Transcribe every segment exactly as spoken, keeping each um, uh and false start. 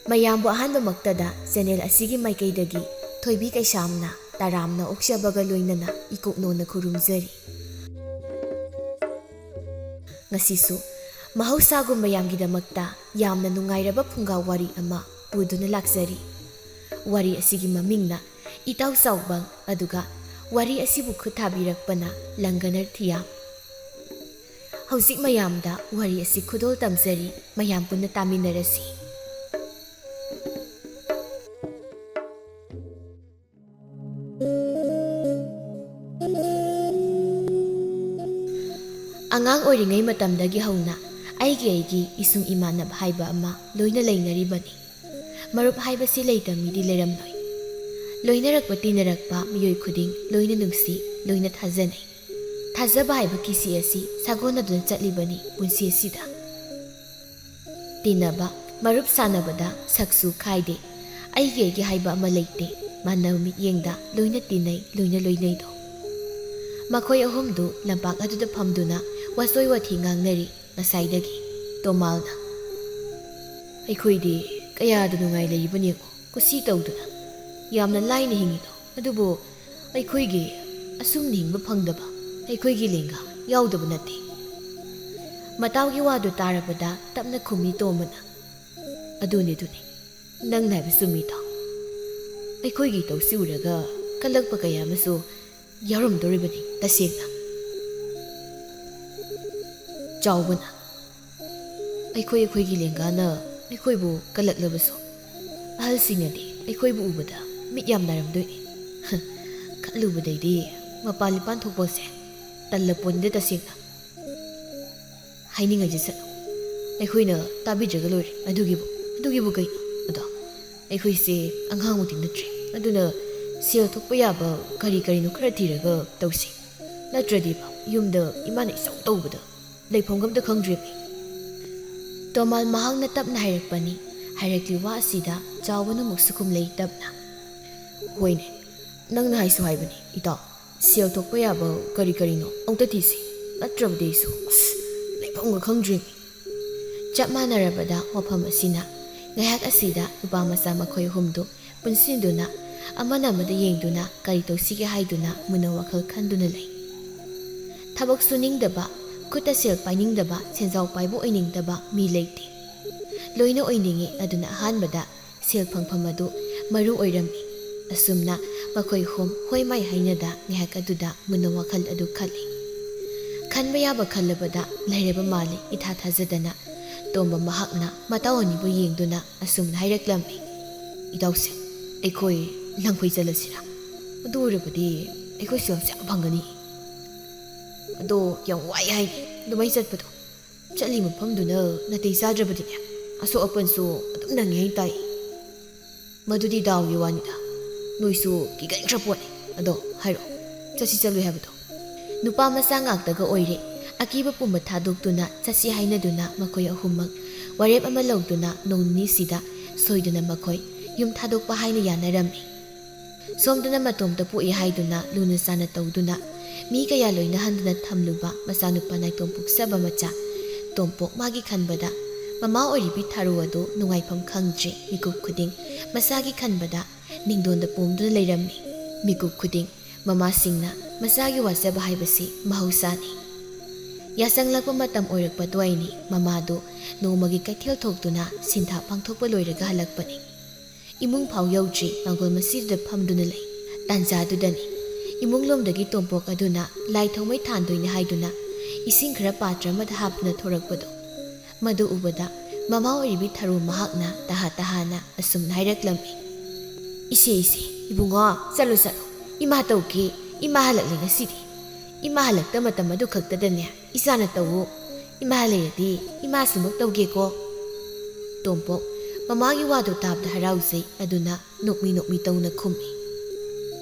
ꯃꯌꯥꯝꯕꯨ ꯑꯍꯥꯟꯕꯃꯛꯇꯗ ꯆꯦꯅꯦꯜ ꯑꯁꯤꯒꯤ ꯃꯥꯏꯀꯩꯗꯒꯤ ꯊꯣꯏꯕꯤ ꯀꯩꯁꯥꯝꯅ ꯇꯔꯥꯝꯅ ꯑꯣꯛꯆꯕꯒ ꯂꯣꯏꯅꯅ ꯏꯀꯣꯛꯅꯣꯅ ꯈꯨꯔꯨꯝꯖꯔꯤ꯫ ꯉꯁꯤꯁꯨ ꯃꯍꯧꯁꯥꯒꯨꯝ ꯃꯌꯥꯝꯒꯤꯗꯃꯛꯇ ꯌꯥꯝꯅ ꯅꯨꯡꯉꯥꯏꯔꯕ ꯐꯨꯡꯒꯥ ꯋꯥꯔꯤ ꯑꯃ ꯄꯨꯗꯨꯅ ꯂꯥꯛꯆꯔꯤ꯫ ꯋꯥꯔꯤ ꯑꯁꯤꯒꯤ ꯃꯃꯤꯡꯅ ꯏꯇꯥꯎ ꯆꯥꯎꯕꯪ, ꯑꯗꯨꯒ ꯋꯥꯔꯤ ꯑꯁꯤꯕꯨ ꯈꯨꯠ ꯊꯥꯕꯤꯔꯛꯄꯅ ꯂꯪꯒꯅꯔ ꯊꯤꯌꯥꯝ꯫ ꯍꯧꯖꯤꯛ ꯃꯌꯥꯝꯗ ꯋꯥꯔꯤ ꯑꯁꯤ ꯈꯨꯗꯣꯜ ꯇꯝꯖꯔꯤ, ꯃꯌꯥꯝ ꯄꯨꯟꯅ ꯇꯥꯃꯤꯟꯅꯔꯁꯤ꯫ ꯑꯉꯥꯡ ꯑꯣꯏꯔꯤꯉꯩ ꯃꯇꯝꯗꯒꯤ ꯍꯧꯅ ꯑꯩꯒꯤ ꯑꯩꯒꯤ ꯏꯁꯨꯡ ꯏꯃꯥꯟꯅꯕ ꯍꯥꯏꯕ ꯑꯃ ꯂꯣꯏꯅ ꯂꯩꯅꯔꯤꯕꯅꯤ꯫ ꯃꯔꯨꯞ ꯍꯥꯏꯕꯁꯤ ꯂꯩꯇ ꯃꯤꯗꯤ ꯂꯩꯔꯝꯂꯣꯏ꯫ ꯂꯣꯏꯅꯔꯛꯄ ꯇꯤꯟꯅꯔꯛꯄ ꯃꯤꯑꯣꯏ ꯈꯨꯗꯤꯡ ꯂꯣꯏꯅ ꯅꯨꯡꯁꯤ, ꯂꯣꯏꯅ ꯊꯥꯖꯅꯩ꯫ ꯊꯥꯖꯕ ꯍꯥꯏꯕ ꯀꯤꯁꯤ ꯑꯁꯤ ꯁꯥꯒꯣꯟꯅꯗꯨꯅ ꯆꯠꯂꯤꯕꯅꯤ ꯄꯨꯟꯁꯤ ꯑꯁꯤꯗ꯫ ꯇꯤꯟꯅꯕ, ꯃꯔꯨꯞ ꯁꯥꯟꯅꯕꯗ ꯁꯛꯁꯨ ꯈꯥꯏꯗꯦ꯫ ꯑꯩꯒꯤ ꯑꯩꯒꯤ ꯍꯥꯏꯕ ꯑꯃ ꯂꯩꯇꯦ꯫ ꯃꯥꯟꯅꯕ ꯃꯤꯠꯌꯦꯡꯗ ꯂꯣꯏꯅ ꯇꯤꯟꯅꯩ, ꯂꯣꯏꯅ ꯂꯣꯏꯅꯩꯗꯣ꯫ ꯃꯈꯣꯏ ꯑꯍꯨꯝꯗꯨ ꯂꯝꯄꯥꯛ ꯑꯗꯨꯗ ꯐꯝꯗꯨꯅ ꯋꯥꯆꯣꯏ ꯋꯥꯊꯤ ꯉꯥꯡꯅꯔꯤ ꯉꯁꯥꯏꯗꯒꯤ꯫ ꯇꯣꯃꯥꯜꯅ, "ꯑꯩꯈꯣꯏꯗꯤ ꯀꯌꯥꯗ ꯅꯨꯡꯉꯥꯏ ꯂꯩꯔꯤꯕꯅꯤ ꯌꯦꯡꯉꯣ, ꯀꯨꯁꯤ ꯇꯧꯗꯨꯅ꯫ ꯌꯥꯝꯅ ꯂꯥꯏꯅ ꯍꯤꯡꯉꯤꯗꯣ꯫ ꯑꯗꯨꯕꯨ ꯑꯩꯈꯣꯏꯒꯤ ꯑꯁꯨꯝꯅ ꯍꯤꯡꯕ ꯐꯪꯗꯕ ꯑꯩꯈꯣꯏꯒꯤ ꯂꯦꯡꯒꯥ ꯌꯥꯎꯗꯕ ꯅꯠꯇꯦ꯫" ꯃꯇꯥꯎꯒꯤ ꯋꯥꯗꯨ ꯇꯥꯔꯕꯗ ꯇꯞꯅ ꯈꯨꯝꯃꯤ ꯇꯣꯝꯕꯅ, "ꯑꯗꯨꯅꯤ, ꯑꯗꯨꯅꯤ, ꯅꯪꯅ ꯍꯥꯏꯕ ꯆꯨꯝꯃꯤ ꯇꯥꯎ꯫ ꯑꯩꯈꯣꯏꯒꯤ ꯏꯇꯧꯁꯤ ꯎꯔꯒ ꯀꯜꯂꯛꯄ ꯀꯌꯥ ꯑꯃꯁꯨ ꯌꯥꯎꯔꯝꯗꯧꯔꯤꯕꯅꯤ ꯇꯁꯦꯡꯅ꯫" ꯆꯥꯎꯕꯅ, "ꯑꯩꯈꯣꯏ ꯑꯩꯈꯣꯏꯒꯤ ꯂꯦꯡꯒꯥꯅ ꯑꯩꯈꯣꯏꯕꯨ ꯀꯜꯂꯛꯂꯕꯁꯨ ꯑꯍꯜꯁꯤꯡꯅꯗꯤ ꯑꯩꯈꯣꯏꯕꯨ ꯎꯕꯗ ꯃꯤꯠ ꯌꯥꯝ ꯅꯥꯔꯝꯗꯣꯏꯅꯤ꯫ ꯈꯜꯂꯨꯕꯗꯩꯗꯤ ꯃꯄꯥꯟ ꯏꯄꯥꯟ ꯊꯣꯛꯄꯁꯦ ꯇꯜꯂꯄꯣꯠꯅꯤꯗ ꯇꯁꯦꯡꯅ꯫ ꯍꯥꯏꯅꯤꯡꯉꯥꯏꯁꯦ ꯆꯠꯂꯣ, ꯑꯩꯈꯣꯏꯅ ꯇꯥꯕꯤꯗ꯭ꯔꯒ ꯂꯣꯏꯔꯦ꯫ ꯑꯗꯨꯒꯤꯕꯨ, ꯑꯗꯨꯒꯤꯕꯨ ꯀꯩꯅꯣ? ꯑꯗꯣ ꯑꯩꯈꯣꯏꯁꯦ ꯑꯉꯥꯡꯃꯛꯇꯤ ꯅꯠꯇ꯭ꯔꯦ꯫ ꯑꯗꯨꯅ ꯁꯦꯜ ꯊꯣꯛꯄ ꯌꯥꯕ ꯀꯔꯤ ꯀꯔꯤꯅꯣ ꯈꯔ ꯊꯤꯔꯒ ꯇꯧꯁꯤ꯫ ꯅꯠꯇ꯭ꯔꯗꯤ ꯌꯨꯝꯗ ꯏꯃꯥꯅ ꯏꯆꯧ ꯇꯧꯕꯗ ꯂꯩꯐꯝꯒ ꯑꯝꯇ ꯈꯪꯗ꯭ꯔꯦꯃꯤ꯫" ꯇꯣꯃꯥꯜ ꯃꯍꯥꯛꯅ ꯇꯞꯅ ꯍꯥꯏꯔꯛꯄꯅꯤ꯫ ꯍꯥꯏꯔꯛꯂꯤ ꯋꯥ ꯑꯁꯤꯗ ꯆꯥꯎꯕꯅ ꯑꯃꯨꯛꯁꯨ ꯈꯨꯝꯂꯩ ꯇꯞꯅ, "ꯍꯣꯏꯅꯦ, ꯅꯪꯅ ꯍꯥꯏꯁꯨ ꯍꯥꯏꯕꯅꯤ ꯏꯇꯥꯎ꯫ ꯁꯦꯜ ꯊꯣꯛꯄ ꯌꯥꯕ ꯀꯔꯤ ꯀꯔꯤꯅꯣ ꯑꯃꯨꯛꯇ ꯊꯤꯁꯤ꯫ ꯅꯠꯇ꯭ꯔꯕꯗꯤ ꯑꯩꯁꯨ, ꯑꯁ, ꯂꯩꯐꯝꯒ ꯈꯪꯗ꯭ꯔꯦꯃꯤ꯫" ꯆꯞ ꯃꯥꯟꯅꯔꯕꯗ ꯋꯥꯐꯝ ꯑꯁꯤꯅ ꯉꯥꯏꯍꯥꯛ ꯑꯁꯤꯗ ꯅꯨꯄꯥ ꯃꯆꯥ ꯃꯈꯣꯏ ꯑꯍꯨꯝꯗꯨ ꯄꯨꯟꯁꯤꯟꯗꯨꯅ ꯑꯃꯅ ꯑꯃꯗ ꯌꯦꯡꯗꯨꯅ ꯀꯔꯤ ꯇꯧꯁꯤꯒꯦ ꯍꯥꯏꯗꯨꯅ ꯃꯨꯟꯅ ꯋꯥꯈꯜ ꯈꯟꯗꯨꯅ ꯂꯩ꯫ ꯊꯕꯛ ꯁꯨꯅꯤꯡꯗꯕ, ꯈꯨꯠꯇ ꯁꯦꯜ ꯄꯥꯏꯅꯤꯡꯗꯕ, ꯁꯦꯟꯖꯥꯎ ꯄꯥꯏꯕ ꯑꯣꯏꯅꯤꯡꯗꯕ ꯃꯤ ꯂꯩꯇꯦ꯫ ꯂꯣꯏꯅ ꯑꯣꯏꯅꯤꯡꯉꯤ, ꯑꯗꯨꯅ ꯑꯍꯥꯟꯕꯗ ꯁꯦꯜ ꯐꯪꯐꯝ ꯑꯗꯨ ꯃꯔꯨ ꯑꯣꯏꯔꯝꯃꯤ꯫ ꯑꯁꯨꯝꯅ ꯃꯈꯣꯏ ꯑꯍꯨꯝ ꯍꯣꯏ ꯃꯥꯏ ꯍꯥꯏꯅꯗ ꯉꯥꯏꯍꯥꯛ ꯑꯗꯨꯗ ꯃꯨꯟꯅ ꯋꯥꯈꯜ ꯑꯗꯨ ꯈꯜꯂꯤ꯫ ꯈꯟꯕ ꯌꯥꯕ ꯈꯜꯂꯕꯗ ꯂꯩꯔꯕ ꯃꯥꯜꯂꯤ꯫ ꯏꯊꯥ ꯊꯥꯖꯗꯅ ꯇꯣꯝꯕ ꯃꯍꯥꯛꯅ ꯃꯇꯥꯎ ꯑꯅꯤꯕꯨ ꯌꯦꯡꯗꯨꯅ ꯑꯁꯨꯝꯅ ꯍꯥꯏꯔꯛꯂꯝꯃꯤ, "ꯏꯇꯥꯎꯁꯦ, ꯑꯩꯈꯣꯏ ꯂꯪꯐꯩ ꯆꯠꯂꯁꯤꯔꯥ? ꯑꯗꯨ ꯑꯣꯏꯔꯕꯗꯤ ꯑꯩꯈꯣꯏ ꯁꯦꯜꯁꯦ ꯌꯥꯝ ꯐꯪꯒꯅꯤ꯫ ꯑꯗꯣ ꯌꯥꯝ ꯋꯥꯏ ꯍꯥꯏꯅꯤ ꯑꯗꯨꯃꯥꯏꯅ ꯆꯠꯄꯗꯣ꯫ ꯆꯠꯂꯤ ꯃꯐꯝꯗꯨꯅ ꯅꯥꯇꯩ ꯆꯥꯗ꯭ꯔꯕꯗꯤꯅꯦ, ꯑꯁꯣꯛ ꯑꯄꯟꯁꯨ ꯑꯗꯨꯝ ꯅꯪꯉꯦ ꯍꯥꯏꯅ ꯇꯥꯏ꯫ ꯃꯗꯨꯗꯤ ꯗꯥꯎꯒꯤ ꯋꯥꯅꯤꯗ, ꯅꯣꯏꯁꯨ ꯀꯤꯒꯟꯈ꯭ꯔ ꯄꯣꯠꯅꯤ꯫ ꯑꯗꯣ ꯍꯥꯏꯔꯛꯑꯣ, ꯆꯠꯁꯤ ꯆꯠꯂꯣꯏ ꯍꯥꯏꯕꯗꯣ?" ꯅꯨꯄꯥ ꯃꯆꯥ ꯉꯥꯛꯇꯒ ꯑꯣꯏꯔꯦ꯫ ꯑꯀꯤꯕ ꯄꯨꯝꯕ ꯊꯥꯗꯣꯛꯇꯨꯅ ꯆꯠꯁꯤ ꯍꯥꯏꯅꯗꯨꯅ ꯃꯈꯣꯏ ꯑꯍꯨꯝꯃꯛ ꯋꯥꯔꯦꯞ ꯑꯃ ꯂꯧꯗꯨꯅ ꯅꯣꯡ ꯅꯤꯅꯤꯁꯤꯗ ꯁꯣꯏꯗꯅ ꯃꯈꯣꯏ ꯌꯨꯝ ꯊꯥꯗꯣꯛꯄ ꯍꯥꯏꯅ ꯌꯥꯅꯔꯝꯃꯤ꯫ ꯁꯣꯝꯗꯅ ꯃꯇꯣꯝꯇ ꯄꯣꯛꯏ ꯍꯥꯏꯗꯨꯅ ꯂꯨꯅ ꯆꯥꯅ ꯇꯧꯗꯨꯅ ꯃꯤ ꯀꯌꯥ ꯂꯣꯏꯅꯍꯟꯗꯨꯅ ꯊꯝꯂꯨꯕ ꯃꯆꯥꯅꯨꯄꯥ ꯅꯥꯏꯇꯣꯝ ꯄꯣꯛꯆꯕ ꯃꯆꯥ ꯇꯣꯝꯄꯣꯛ ꯃꯥꯒꯤ ꯈꯟꯕꯗ ꯃꯃꯥ ꯑꯣꯏꯔꯤꯕꯤ ꯊꯥꯔꯨ ꯑꯗꯨ ꯅꯨꯡꯉꯥꯏꯐꯝ ꯈꯪꯗ꯭ꯔꯦ꯫ ꯃꯤꯀꯨꯞ ꯈꯨꯗꯤꯡ ꯃꯆꯥꯒꯤ ꯈꯟꯕꯗ ꯅꯤꯡꯗꯣꯟꯗ ꯄꯣꯝꯗꯨꯅ ꯂꯩꯔꯝꯃꯤ꯫ ꯃꯤꯀꯨꯞ ꯈꯨꯗꯤꯡ ꯃꯃꯥꯁꯤꯡꯅ ꯃꯆꯥꯒꯤ ꯋꯥꯖꯕ ꯍꯥꯏꯕꯁꯤ ꯃꯍꯧꯁꯥꯅꯤ꯫ ꯌꯥꯆꯪꯂꯛꯄ ꯃꯇꯝ ꯑꯣꯏꯔꯛꯄ ꯑꯗꯨꯋꯥꯏꯅꯤ꯫ ꯃꯃꯥꯗꯨ ꯅꯣꯡꯃꯒꯤ ꯀꯩꯊꯦꯜ ꯊꯣꯛꯇꯨꯅ ꯁꯤꯟꯊꯥ ꯄꯥꯡꯊꯣꯛꯄ ꯂꯣꯏꯔꯒ ꯍꯜꯂꯛꯄꯅꯤ꯫ ꯏꯃꯨꯡ ꯐꯥꯎ ꯌꯧꯗ꯭ꯔꯤ, ꯃꯥꯡꯒꯣꯜ ꯃꯁꯤꯗ ꯐꯝꯗꯨꯅ ꯂꯩ꯫ ꯇꯥꯟꯖꯥꯗꯨꯗꯅꯤ ꯏꯃꯨꯡꯂꯣꯝꯗꯒꯤ ꯇꯣꯝꯄꯣꯛ ꯑꯗꯨꯅ ꯂꯥꯏ ꯊꯥꯎꯃꯩ ꯊꯥꯟꯗꯣꯏꯅꯤ ꯍꯥꯏꯗꯨꯅ ꯏꯁꯤꯡ ꯈꯔ ꯄꯥꯇ꯭ꯔ ꯑꯃꯗ ꯍꯥꯞꯇꯨꯅ ꯊꯣꯔꯛꯄꯗꯣ꯫ ꯃꯗꯨ ꯎꯕꯗ ꯃꯃꯥ ꯑꯣꯏꯔꯤꯕꯤ ꯊꯔꯣ ꯃꯍꯥꯛꯅ ꯇꯍꯥ ꯇꯍꯥꯅ ꯑꯁꯨꯝꯅ ꯍꯥꯏꯔꯛꯂꯝꯃꯤ, "ꯏꯆꯦ, ꯏꯆꯦ, ꯏꯕꯨꯡꯉꯣ, ꯆꯠꯂꯣ, ꯆꯠꯂꯣ꯫ ꯏꯃꯥ ꯇꯧꯒꯦ, ꯏꯃꯥ ꯍꯜꯂꯛꯂꯦ ꯉꯁꯤꯗꯤ꯫ ꯏꯃꯥ ꯍꯜꯂꯛꯇ ꯃꯇꯝ ꯑꯗꯨ ꯈꯛꯇꯗꯅꯦ ꯏꯆꯥꯅ ꯇꯧꯋꯣ꯫ ꯏꯃꯥ ꯂꯩꯔꯗꯤ ꯏꯃꯥꯁꯨꯃꯛ ꯇꯧꯒꯦꯀꯣ꯫" ꯇꯣꯝꯄꯣꯛ ꯃꯃꯥꯒꯤ ꯋꯥꯗꯨ ꯇꯥꯕꯗ ꯍꯔꯥꯎꯖꯩ꯫ ꯑꯗꯨꯅ ꯅꯣꯛꯃꯤ ꯅꯣꯛꯃꯤ ꯇꯧꯅ ꯈꯨꯝꯃꯤ,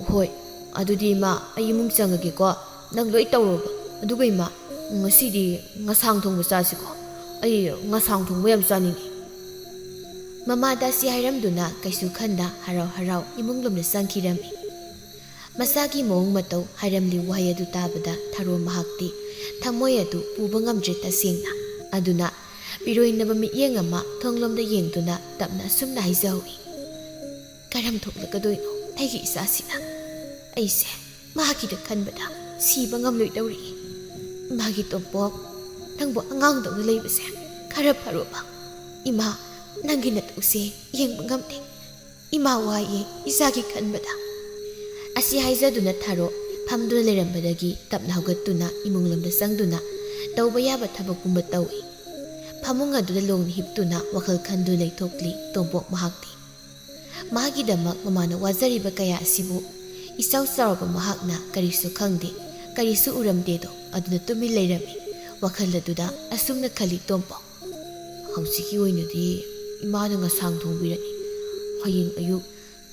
"ꯍꯣꯏ, ꯑꯗꯨꯗꯤ ꯏꯃꯥ, ꯑꯩ ꯏꯃꯨꯡ ꯆꯪꯉꯒꯦꯀꯣ꯫ ꯅꯪ ꯂꯣꯏ ꯇꯧꯔꯣꯕ꯫ ꯑꯗꯨꯒ ꯏꯃꯥ, ꯉꯁꯤꯗꯤ ꯉꯁꯥꯡ ꯊꯣꯡꯕ ꯆꯥꯁꯤꯀꯣ꯫ ꯑꯩ ꯉꯁꯥꯡ ꯊꯣꯡꯕ ꯌꯥꯝ ꯆꯥꯅꯤꯡꯉꯤ꯫" ꯃꯃꯥꯗ ꯑꯁꯤ ꯍꯥꯏꯔꯝꯗꯨꯅ ꯀꯩꯁꯨ ꯈꯟꯗ ꯍꯔꯥꯎ ꯍꯔꯥꯎ ꯏꯃꯨꯡ ꯂꯣꯝꯗ ꯆꯪꯈꯤꯔꯝꯃꯤ꯫ ꯃꯆꯥꯒꯤ ꯃꯑꯣꯡ ꯃꯇꯧ, ꯍꯥꯏꯔꯝꯂꯤ ꯋꯥꯍꯩ ꯑꯗꯨ ꯇꯥꯕꯗ ꯊꯔꯣ ꯃꯍꯥꯛꯇꯤ ꯊꯃꯣꯏ ꯑꯗꯨ ꯄꯨꯕ ꯉꯝꯗ꯭ꯔꯦ ꯇꯁꯦꯡꯅ꯫ ꯑꯗꯨꯅ ꯄꯤꯔꯣꯏꯅꯕ ꯃꯤꯠꯌꯦꯡ ꯑꯃ ꯊꯣꯡꯂꯣꯝꯗ ꯌꯦꯡꯗꯨꯅ ꯇꯞꯅ ꯑꯁꯨꯝꯅ ꯍꯥꯏꯖꯍꯧꯏ, "ꯀꯔꯝ ꯊꯣꯛꯂꯛꯀꯗꯣꯏꯅꯣ ꯑꯩꯒꯤ ꯏꯆꯥꯁꯤꯅ? ꯑꯩꯁꯦ ꯃꯍꯥꯛꯀꯤꯗ ꯈꯟꯕꯗ ꯁꯤꯕ ꯉꯝꯂꯣꯏꯗꯧꯔꯤ꯫ ꯏꯃꯥꯒꯤ ꯇꯣꯝꯄꯣꯛ, ꯅꯪꯕꯨ ꯑꯉꯥꯡꯗꯧꯅ ꯂꯩꯕꯁꯦ ꯈꯔ ꯐꯔꯣꯕ꯫ ꯏꯃꯥ, ꯅꯪꯒꯤ ꯅꯇꯧꯁꯦ ꯌꯦꯡꯕ ꯉꯝꯗꯦ꯫ ꯏꯃꯥ ꯋꯥꯏꯌꯦ ꯏꯆꯥꯒꯤ ꯈꯟꯕꯗ"꯫ ꯑꯁꯤ ꯍꯥꯏꯖꯗꯨꯅ ꯊꯥꯔꯣ ꯐꯝꯗꯨꯅ ꯂꯩꯔꯝꯕꯗꯒꯤ ꯇꯞꯅ ꯍꯧꯒꯠꯇꯨꯅ ꯏꯃꯨꯡ ꯂꯣꯝꯗ ꯆꯪꯗꯨꯅ ꯇꯧꯕ ꯌꯥꯕ ꯊꯕꯛ ꯄꯨꯝꯕ ꯇꯧꯏ꯫ ꯐꯃꯨꯡ ꯑꯗꯨꯗ ꯂꯣꯡꯅ ꯍꯤꯞꯇꯨꯅ ꯋꯥꯈꯜ ꯈꯟꯗꯨꯅ ꯂꯩꯊꯣꯛꯂꯤ ꯇꯣꯝꯄꯣꯛ ꯃꯍꯥꯛꯇꯤ꯫ ꯃꯥꯒꯤꯗꯃꯛ ꯃꯃꯥꯅ ꯋꯥꯖꯔꯤꯕ ꯀꯌꯥ ꯑꯁꯤꯕꯨ ꯏꯆꯥꯎ ꯆꯥꯎꯔꯕ ꯃꯍꯥꯛꯅ ꯀꯔꯤꯁꯨ ꯈꯪꯗꯦ, ꯀꯔꯤꯁꯨ ꯎꯔꯝꯗꯦꯗꯣ ꯑꯗꯨꯅ ꯇꯨꯃꯤꯟ ꯂꯩꯔꯝꯃꯤ꯫ ꯋꯥꯈꯜ ꯑꯗꯨꯗ ꯑꯁꯨꯝꯅ ꯈꯜꯂꯤ ꯇꯣꯝꯄꯣꯛ꯫ "ꯍꯧꯖꯤꯛꯀꯤ ꯑꯣꯏꯅꯗꯤ ꯏꯃꯥꯅ ꯉꯁꯥꯡ ꯊꯣꯡꯕꯤꯔꯅꯤ꯫ ꯍꯌꯦꯡ ꯑꯌꯨꯛ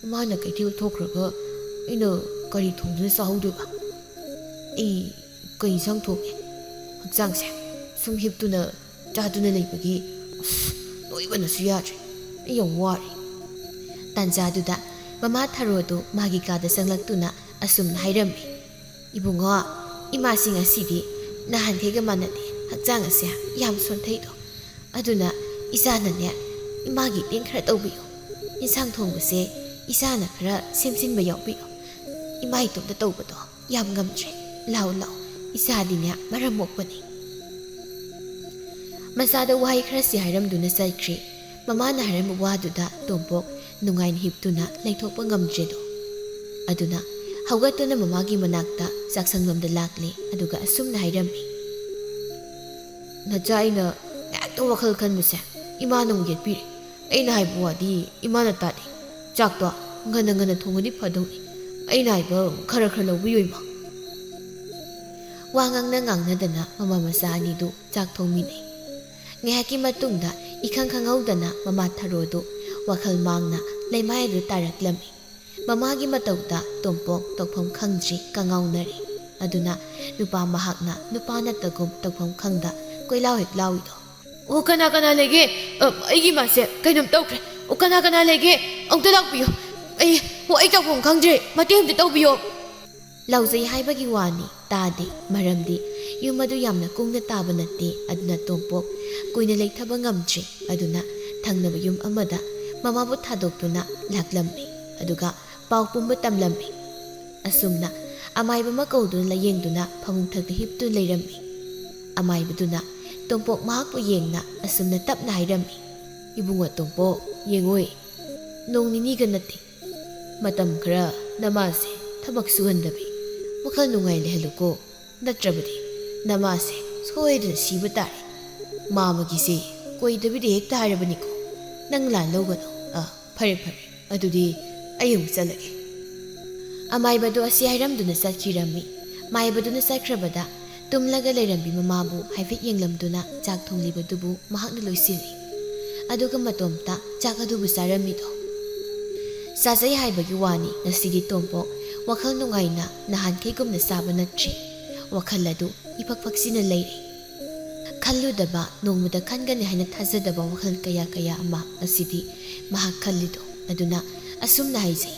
ꯏꯃꯥꯅ ꯀꯩꯊꯦꯜ ꯊꯣꯛꯈ꯭ꯔꯒ ꯑꯩꯅ ꯀꯔꯤ ꯊꯣꯡꯗꯨꯅ ꯆꯥꯍꯧꯗꯣꯏꯕ? ꯑꯩ ꯀꯩ ꯏꯟꯁꯥꯡ ꯊꯣꯡꯉꯦ? ꯍꯛꯆꯥꯡꯁꯦ ꯁꯨꯝ ꯍꯤꯞꯇꯨꯅ ꯆꯥꯗꯨꯅ ꯂꯩꯕꯒꯤ ꯑꯁ, ꯅꯣꯏꯕꯅꯁꯨ ꯌꯥꯗ꯭ꯔꯦ꯫ ꯑꯩ ꯌꯥꯝ ꯋꯥꯔꯦ"꯫ ꯇꯥꯟꯖꯥꯗꯨꯗ ꯃꯃꯥ ꯊꯔꯣꯗꯨ ꯃꯥꯒꯤ ꯀꯥꯗ ꯆꯪꯂꯛꯇꯨꯅ ꯑꯁꯨꯝꯅ ꯍꯥꯏꯔꯝꯃꯤ, "ꯏꯕꯨꯡꯉꯣ, ꯏꯃꯥꯁꯤ ꯉꯁꯤꯗꯤ ꯅꯍꯥꯟꯈꯩꯒ ꯃꯥꯟꯅꯗꯦ, ꯍꯛꯆꯥꯡ ꯑꯁꯦ ꯌꯥꯝ ꯁꯣꯟꯊꯩꯗꯣ꯫ ꯑꯗꯨꯅ ꯏꯆꯥꯅꯅꯦ, ꯏꯃꯥꯒꯤ ꯃꯇꯦꯡ ꯈꯔ ꯇꯧꯕꯤꯌꯨ꯫ ꯏꯟꯁꯥꯡ ꯊꯣꯡꯕꯁꯦ ꯏꯆꯥꯅ ꯈꯔ ꯁꯦꯝꯖꯤꯟꯕ ꯌꯥꯎꯕꯤꯌꯨ꯫ ꯏꯃꯥ ꯏꯇꯣꯝꯇ ꯇꯧꯕꯗꯣ ꯌꯥꯝ ꯉꯝꯗ꯭ꯔꯦ꯫ ꯂꯥꯎ ꯂꯥꯎ, ꯏꯆꯥꯗꯤꯅꯦ ꯃꯔꯝ ꯃꯣꯛꯄꯅꯤ"꯫ ꯃꯆꯥꯗ ꯋꯥꯍꯩ ꯈꯔꯁꯤ ꯍꯥꯏꯔꯝꯗꯨꯅ ꯆꯠꯈ꯭ꯔꯦ꯫ ꯃꯃꯥꯅ ꯍꯥꯏꯔꯝꯕ ꯋꯥꯗꯨꯗ ꯇꯣꯝꯄꯣꯛ ꯅꯨꯡꯉꯥꯏꯅ ꯍꯤꯞꯇꯨꯅ ꯂꯩꯊꯣꯛꯄ ꯉꯝꯗ꯭ꯔꯦꯗꯣ꯫ ꯑꯗꯨꯅ ꯍꯧꯒꯠꯇꯨꯅ ꯃꯃꯥꯒꯤ ꯃꯅꯥꯛꯇ ꯆꯥꯛꯁꯪꯂꯣꯝꯗ ꯂꯥꯛꯂꯦ, ꯑꯗꯨꯒ ꯑꯁꯨꯝꯅ ꯍꯥꯏꯔꯝꯃꯤ, "ꯅꯆꯥ, ꯑꯩꯅ ꯉꯥꯏꯍꯥꯛꯇꯪ ꯋꯥꯈꯜ ꯈꯟꯕꯁꯦ ꯏꯃꯥꯅ ꯑꯃꯨꯛ ꯌꯦꯠꯄꯤꯔꯦ꯫ ꯑꯩꯅ ꯍꯥꯏꯕ ꯋꯥꯗꯤ ꯏꯃꯥꯅ ꯇꯥꯗꯦ꯫ ꯆꯥꯛꯇꯣ ꯉꯟꯅ ꯉꯟꯅ ꯊꯣꯡꯉꯗꯤ ꯐꯗꯧꯅꯤ꯫ ꯑꯩꯅ ꯍꯥꯏꯕ ꯈꯔ ꯈꯔ ꯂꯧꯕꯤꯌꯨ, ꯏꯃꯥ"꯫ ꯋꯥ ꯉꯥꯡꯅ ꯉꯥꯡꯅꯗꯅ ꯃꯃꯥ ꯃꯆꯥ ꯑꯅꯤꯗꯨ ꯆꯥꯛ ꯊꯣꯡꯃꯤꯟꯅꯩ꯫ ꯉꯥꯏꯍꯥꯛꯀꯤ ꯃꯇꯨꯡꯗ ꯏꯈꯪ ꯈꯪꯍꯧꯗꯅ ꯃꯃꯥ ꯊꯔꯣꯗꯨ ꯋꯥꯈꯜ ꯃꯥꯡꯅ ꯂꯩꯃꯥꯏ ꯑꯗꯨ ꯇꯥꯔꯛꯂꯝꯃꯤ꯫ ꯃꯃꯥꯒꯤ ꯃꯇꯧꯗ ꯇꯣꯝꯄꯣꯛ ꯇꯧꯐꯝ ꯈꯪꯗ꯭ꯔꯤ, ꯀꯉꯥꯎꯅꯔꯦ꯫ ꯑꯗꯨꯅ ꯅꯨꯄꯥ ꯃꯍꯥꯛꯅ ꯅꯨꯄꯥ ꯅꯠꯇꯒꯨꯝ ꯇꯧꯐꯝ ꯈꯪꯗ ꯀꯣꯏꯂꯥꯎ ꯍꯦꯛ ꯂꯥꯎꯏꯗꯣ꯫ "ꯑꯣ, ꯀꯅꯥ ꯀꯅꯥ ꯂꯩꯒꯦ? ꯑ, ꯑꯩꯒꯤ ꯏꯃꯥꯁꯦ ꯀꯩꯅꯣꯝ ꯇꯧꯈ꯭ꯔꯦ꯫ ꯑꯣ, ꯀꯅꯥ ꯀꯅꯥ ꯂꯩꯒꯦ? ꯑꯃꯨꯛꯇ ꯂꯥꯛꯄꯤꯌꯨ꯫ ꯑꯩ, ꯑꯣ, ꯑꯩ ꯇꯧꯐꯝ ꯈꯪꯗ꯭ꯔꯦ꯫ ꯃꯇꯦꯡ ꯑꯃꯇ ꯇꯧꯕꯤꯌꯣ"꯫ ꯂꯥꯎꯖꯩ ꯍꯥꯏꯕꯒꯤ ꯋꯥꯅꯤ, ꯇꯥꯗꯦ꯫ ꯃꯔꯝꯗꯤ ꯌꯨꯝ ꯑꯗꯨ ꯌꯥꯝꯅ ꯀꯨꯡꯅ ꯇꯥꯕ ꯅꯠꯇꯦ, ꯑꯗꯨꯅ ꯇꯣꯝꯄꯣꯛ ꯀꯨꯏꯅ ꯂꯩꯊꯕ ꯉꯝꯗ꯭ꯔꯦ꯫ ꯑꯗꯨꯅ ꯊꯪꯅꯕ ꯌꯨꯝ ꯑꯃꯗ ꯃꯃꯥꯕꯨ ꯊꯥꯗꯣꯛꯇꯨꯅ ꯂꯥꯛꯂꯝꯃꯤ꯫ ꯑꯗꯨꯒ ꯄꯥꯎ ꯄꯨꯝꯕ ꯇꯝꯂꯝꯃꯤ꯫ ꯑꯁꯨꯝꯅ ꯑꯃꯥꯏꯕ ꯑꯃ ꯀꯧꯗꯨꯅ ꯂꯥꯌꯦꯡꯗꯨꯅ ꯐꯃꯨꯡ ꯊꯛꯇ ꯍꯤꯞꯇꯨꯅ ꯂꯩꯔꯝꯃꯤ꯫ ꯑꯃꯥꯏꯕꯗꯨꯅ ꯇꯣꯝꯄꯣꯛ ꯃꯍꯥꯛꯄꯨ ꯌꯦꯡꯅ ꯑꯁꯨꯝꯅ ꯇꯞꯅ ꯍꯥꯏꯔꯝꯃꯤ, "ꯏꯕꯨꯡꯉꯣ ꯇꯣꯝꯄꯣꯛ, ꯌꯦꯡꯉꯣꯏ, ꯅꯣꯡ ꯅꯤꯅꯤꯒ ꯅꯠꯇꯦ, ꯃꯇꯝ ꯈꯔ ꯅꯃꯥꯁꯦ ꯊꯕꯛ ꯁꯨꯍꯟꯗꯕꯤ ꯋꯥꯈꯜ ꯅꯨꯡꯉꯥꯏ ꯂꯩꯍꯜꯂꯨꯀꯣ꯫ ꯅꯠꯇ꯭ꯔꯕꯗꯤ ꯅꯃꯥꯁꯦ ꯁꯣꯏꯗꯅ ꯁꯤꯕ ꯇꯥꯔꯦ꯫ ꯃꯥꯃꯒꯤꯁꯦ ꯀꯣꯏꯗꯕꯤꯗ ꯍꯦꯛꯇ ꯍꯥꯏꯔꯕꯅꯤꯀꯣ꯫ ꯅꯪ ꯂꯥꯟ ꯂꯧꯒꯅꯨ꯫ ꯑ, ꯐꯔꯦ, ꯐꯔꯦ꯫ ꯑꯗꯨꯗꯤ ꯑꯩ ꯑꯃꯨꯛ ꯆꯠꯂꯒꯦ꯫" ꯑꯃꯥꯏꯕꯗꯨ ꯑꯁꯤ ꯍꯥꯏꯔꯝꯗꯨꯅ ꯆꯠꯈꯤꯔꯝꯃꯤ꯫ ꯃꯥꯏꯕꯗꯨꯅ ꯆꯠꯈ꯭ꯔꯕꯗ ꯇꯨꯝꯂꯒ ꯂꯩꯔꯝꯕꯤ ꯃꯃꯥꯕꯨ ꯍꯥꯏꯐꯦꯠ ꯌꯦꯡꯂꯝꯗꯨꯅ ꯆꯥꯛ ꯊꯣꯡꯂꯤꯕꯗꯨꯕꯨ ꯃꯍꯥꯛꯅ ꯂꯣꯏꯁꯤꯜꯂꯤ꯫ ꯑꯗꯨꯒ ꯃꯇꯣꯝꯇ ꯆꯥꯛ ꯑꯗꯨꯕꯨ ꯆꯥꯔꯝꯃꯤꯗꯣ꯫ ꯆꯥꯖꯩ ꯍꯥꯏꯕꯒꯤ ꯋꯥꯅꯤ, ꯉꯁꯤꯗꯤ ꯇꯣꯝꯄꯣꯛ ꯋꯥꯈꯜ ꯅꯨꯡꯉꯥꯏꯅ ꯅꯍꯥꯟꯈꯩꯒꯨꯝꯅ ꯆꯥꯕ ꯅꯠꯇ꯭ꯔꯤ꯫ ꯋꯥꯈꯜ ꯑꯗꯨ ꯏꯐꯛ ꯐꯛꯁꯤꯅ ꯂꯩꯔꯤ꯫ ꯈꯜꯂꯨꯗꯕ, ꯅꯣꯡꯃꯗ ꯈꯟꯒꯅꯤ ꯍꯥꯏꯅ ꯊꯥꯖꯗꯕ ꯋꯥꯈꯜ ꯀꯌꯥ ꯀꯌꯥ ꯑꯃ ꯉꯁꯤꯗꯤ ꯃꯍꯥꯛ ꯈꯜꯂꯤꯗꯣ꯫ ꯑꯗꯨꯅ ꯑꯁꯨꯝꯅ ꯍꯥꯏꯖꯩ,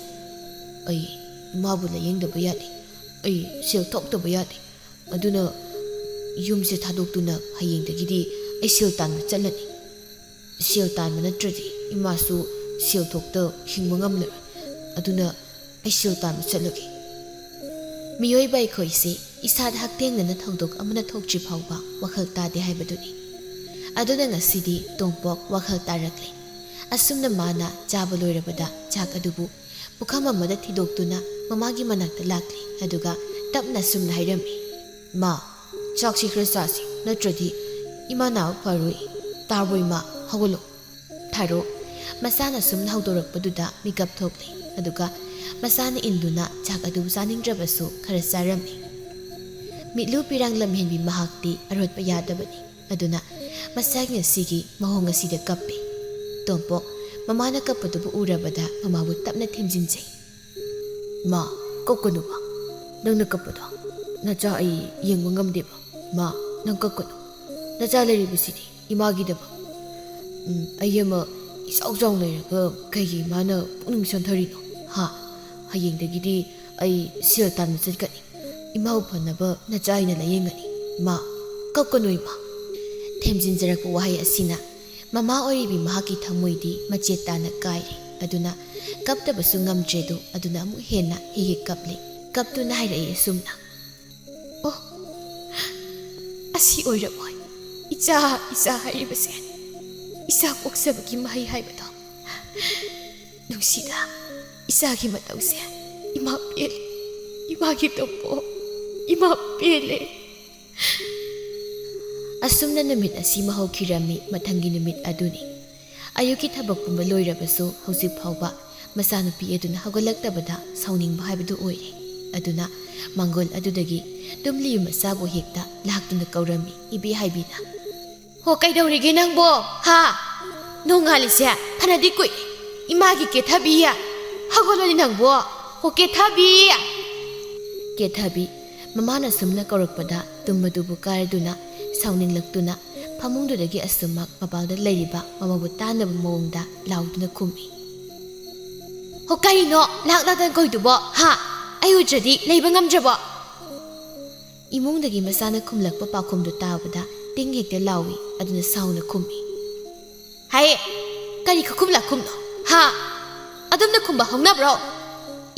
"ꯑꯩ ꯏꯃꯥꯕꯨ ꯂꯥꯌꯦꯡꯗꯕ ꯌꯥꯗꯦ꯫ ꯑꯩ ꯁꯦꯜ ꯊꯣꯛꯇꯕ ꯌꯥꯗꯦ꯫ ꯑꯗꯨꯅ ꯌꯨꯝꯁꯦ ꯊꯥꯗꯣꯛꯇꯨꯅ ꯍꯌꯦꯡꯗꯒꯤꯗꯤ ꯑꯩ ꯁꯦꯜ ꯇꯥꯟꯕ ꯆꯠꯂꯅꯤ꯫ ꯁꯦꯜ ꯇꯥꯟꯕ ꯅꯠꯇ꯭ꯔꯗꯤ ꯏꯃꯥꯁꯨ ꯁꯦꯜ ꯊꯣꯛꯇ ꯍꯤꯡꯕ ꯉꯝꯂꯔꯣꯏ꯫ ꯑꯗꯨꯅ ꯑꯩ ꯁꯦꯜ ꯇꯥꯟꯕ ꯆꯠꯂꯒꯦ꯫" ꯃꯤꯑꯣꯏꯕ ꯑꯩꯈꯣꯏꯁꯦ ꯏꯁꯥꯗ ꯍꯛꯊꯦꯡꯅꯅ ꯊꯧꯗꯣꯛ ꯑꯃꯅ ꯊꯣꯛꯇ꯭ꯔꯤ ꯐꯥꯎꯕ ꯋꯥꯈꯜ ꯇꯥꯗꯦ ꯍꯥꯏꯕꯗꯨꯅꯤ꯫ ꯑꯗꯨꯅ ꯉꯁꯤꯗꯤ ꯇꯣꯝꯄꯣꯛ ꯋꯥꯈꯜ ꯇꯥꯔꯛꯂꯦ꯫ ꯑꯁꯨꯝꯅ ꯃꯥꯅ ꯆꯥꯕ ꯂꯣꯏꯔꯕꯗ ꯆꯥꯛ ꯑꯗꯨꯕꯨ ꯄꯨꯈꯝ ꯑꯃꯗ ꯊꯤꯗꯣꯛꯇꯨꯅ ꯃꯃꯥꯒꯤ ꯃꯅꯥꯛꯇ ꯂꯥꯛꯂꯦ꯫ ꯑꯗꯨꯒ ꯇꯞꯅ ꯑꯁꯨꯝꯅ ꯍꯥꯏꯔꯝꯃꯤ, "ꯃꯥ, ꯆꯥꯛꯁꯤ ꯈꯔ ꯆꯥꯁꯤ, ꯅꯠꯇ꯭ꯔꯗꯤ ꯏꯃꯥ ꯅꯥꯕ ꯐꯔꯣꯏ꯫ ꯇꯥꯔꯕꯣ ꯏꯃꯥ? ꯍꯧꯒꯠꯂꯣ꯫" ꯊꯥꯔꯣ ꯃꯁꯥꯅ ꯁꯨꯝ ꯍꯧꯗꯣꯔꯛꯄꯗꯨꯗ ꯃꯤꯀꯞ ꯊꯣꯛꯂꯦ꯫ ꯑꯗꯨꯒ ꯃꯁꯥꯅ ꯏꯟꯗꯨꯅ ꯆꯥꯛ ꯑꯗꯨ ꯆꯥꯅꯤꯡꯗ꯭ꯔꯕꯁꯨ ꯈꯔ ꯆꯥꯔꯝꯃꯤ꯫ ꯃꯤꯠꯂꯨ ꯄꯤꯔꯥꯡ ꯂꯝꯍꯦꯟꯕꯤ ꯃꯍꯥꯛꯇꯤ ꯑꯔꯣꯠꯄ ꯌꯥꯗꯕꯅꯤ꯫ ꯑꯗꯨꯅ ꯃꯁꯥꯒꯤ ꯉꯁꯤꯒꯤ ꯃꯑꯣꯡ ꯑꯁꯤꯗ ꯀꯞꯄꯤ꯫ ꯇꯣꯝꯄꯣꯛ ꯃꯃꯥꯅ ꯀꯞꯄꯗꯨꯕꯨ ꯎꯔꯕꯗ ꯃꯃꯥꯕꯨ ꯇꯞꯅ ꯊꯦꯝꯖꯤꯟꯖꯩ꯫ "ꯃꯥ, ꯀꯞꯀꯅꯨ ꯃꯥ꯫ ꯅꯪꯅ ꯀꯞꯄꯗꯣ ꯅꯆꯥ ꯑꯩ ꯌꯦꯡꯕ ꯉꯝꯗꯦꯕ꯫ ꯃꯥ, ꯅꯪ ꯀꯞꯀꯅꯨ꯫ ꯅꯆꯥ ꯂꯩꯔꯤꯕꯁꯤꯗꯤ ꯏꯃꯥꯒꯤꯗꯃꯛ꯫ ꯎꯝ, ꯑꯩ ꯑꯃ ꯏꯆꯥꯎ ꯆꯥꯎ ꯂꯩꯔꯒ ꯀꯩꯒꯤ ꯏꯃꯥꯅ ꯄꯨꯛꯅꯤꯡ ꯁꯣꯟꯊꯔꯤꯅꯣ? ꯍꯥ? ꯍꯌꯦꯡꯗꯒꯤꯗꯤ ꯑꯩ ꯁꯦꯜ ꯇꯥꯟꯕ ꯆꯠꯀꯅꯤ꯫ ꯏꯃꯥꯕꯨ ꯐꯅꯕ ꯅꯆꯥ ꯑꯩꯅ ꯂꯥꯌꯦꯡꯒꯅꯤ꯫ "ꯏꯃꯥ, ꯀꯞꯀꯅꯨ ꯏꯃꯥ"꯫ ꯊꯦꯝꯖꯤꯟꯖꯔꯛꯄ ꯋꯥꯍꯩ ꯑꯁꯤꯅ ꯃꯃꯥ ꯑꯣꯏꯔꯤꯕꯤ ꯃꯍꯥꯛꯀꯤ ꯊꯃꯣꯏꯗꯤ ꯃꯆꯦꯠ ꯇꯥꯅ ꯀꯥꯏꯔꯦ꯫ ꯑꯗꯨꯅ ꯀꯞꯇꯕꯁꯨ ꯉꯝꯗ꯭ꯔꯦꯗꯣ꯫ ꯑꯗꯨꯅ ꯑꯃꯨꯛ ꯍꯦꯟꯅ ꯍꯦꯛ ꯍꯦꯛ ꯀꯞꯂꯦ꯫ ꯀꯞꯇꯨꯅ ꯍꯥꯏꯔꯛꯏ ꯑꯁꯨꯝꯅ, "ꯑꯣ, ꯑꯁꯤ ꯑꯣꯏꯔꯕꯣꯏ ꯏꯆꯥ, ꯏꯆꯥ ꯍꯥꯏꯔꯤꯕꯁꯦ? ꯏꯆꯥ ꯄꯣꯛꯆꯕꯒꯤ ꯃꯍꯩ ꯍꯥꯏꯕꯗꯣ꯫ ꯅꯨꯡꯁꯤꯗ, ꯏꯆꯥꯒꯤ ꯃꯇꯧꯁꯦ꯫ ꯏꯃꯥ ꯄꯦꯜꯂꯦ, ꯏꯃꯥꯒꯤ ꯇꯣꯝꯄꯣꯛ, ꯏꯃꯥ ꯄꯦꯜꯂꯦ"꯫ ꯑꯁꯨꯝꯅ ꯅꯨꯃꯤꯠ ꯑꯁꯤꯃ ꯍꯧꯈꯤꯔꯝꯃꯤ꯫ ꯃꯊꯪꯒꯤ ꯅꯨꯃꯤꯠ ꯑꯗꯨꯅꯤ꯫ ꯑꯌꯨꯛꯀꯤ ꯊꯕꯛ ꯄꯨꯝꯕ ꯂꯣꯏꯔꯕꯁꯨ ꯍꯧꯖꯤꯛ ꯐꯥꯎꯕ ꯃꯆꯥꯅꯨꯄꯤ ꯑꯗꯨꯅ ꯍꯧꯒꯠꯂꯛꯇꯕꯗ ꯁꯥꯎꯅꯤꯡꯕ ꯍꯥꯏꯕꯗꯨ ꯑꯣꯏꯔꯦ꯫ ꯑꯗꯨꯅ ꯃꯥꯡꯒꯣꯜ ꯑꯗꯨꯗꯒꯤ ꯇꯨꯝꯂꯤꯕ ꯃꯆꯥꯕꯨ ꯍꯦꯛꯇ ꯂꯥꯛꯇꯨꯅ ꯀꯧꯔꯝꯃꯤ, "ꯏꯕꯦ" ꯍꯥꯏꯕꯤꯅ꯫ "ꯍꯣ, ꯀꯩꯗꯧꯔꯤꯒꯦ ꯅꯪꯕꯣ? ꯍꯥ? ꯅꯣꯡꯉꯥꯜꯂꯤꯁꯦ ꯐꯅꯗꯤ ꯀꯨꯏ꯫ ꯏꯃꯥꯒꯤ ꯀꯦꯊꯕꯤ, ꯍꯧꯒꯠꯂꯣꯅꯦ ꯅꯪꯕꯣ꯫ ꯍꯣ, ꯀꯦꯊꯕꯤ!" ꯀꯦꯊꯕꯤ, ꯃꯃꯥꯅ ꯁꯨꯝꯅ ꯀꯧꯔꯛꯄꯗ ꯇꯨꯝꯕꯗꯨꯕꯨ ꯀꯥꯏꯔꯗꯨꯅ, ꯁꯥꯎꯅꯤꯡꯂꯛꯇꯨꯅ ꯐꯃꯨꯡꯗꯨꯗꯒꯤ ꯑꯁꯨꯝꯃꯛ ꯃꯄꯥꯜꯗ ꯂꯩꯔꯤꯕ ꯃꯃꯥꯕꯨ ꯇꯥꯟꯅꯕ ꯃꯑꯣꯡꯗ ꯂꯥꯎꯗꯨꯅ ꯈꯨꯝꯃꯤ꯫ "ꯍꯣ, ꯀꯔꯤꯅꯣ ꯂꯥꯛ ꯂꯥꯛꯇꯅ ꯀꯧꯏꯗꯨꯕꯣ? ꯍꯥ? ꯑꯩ ꯎꯗ꯭ꯔꯗꯤ ꯂꯩꯕ ꯉꯝꯗ꯭ꯔꯕꯣ?" ꯏꯃꯨꯡꯗꯒꯤ ꯃꯆꯥꯅ ꯈꯨꯝꯂꯛꯄ ꯄꯥꯎꯈꯨꯝꯗꯨ ꯇꯥꯕꯗ ꯇꯤꯡ ꯍꯦꯛꯇ ꯂꯥꯎꯏ꯫ ꯑꯗꯨꯅ ꯁꯥꯎꯅ ꯈꯨꯝꯃꯤ, "ꯍꯥꯏ, ꯀꯔꯤ ꯈꯨꯈꯨꯝ ꯂꯥꯛꯈꯨꯝꯅꯣ? ꯍꯥ? ꯑꯗꯨꯝꯅ ꯈꯨꯝꯕ ꯍꯧꯅꯕ꯭ꯔꯣ?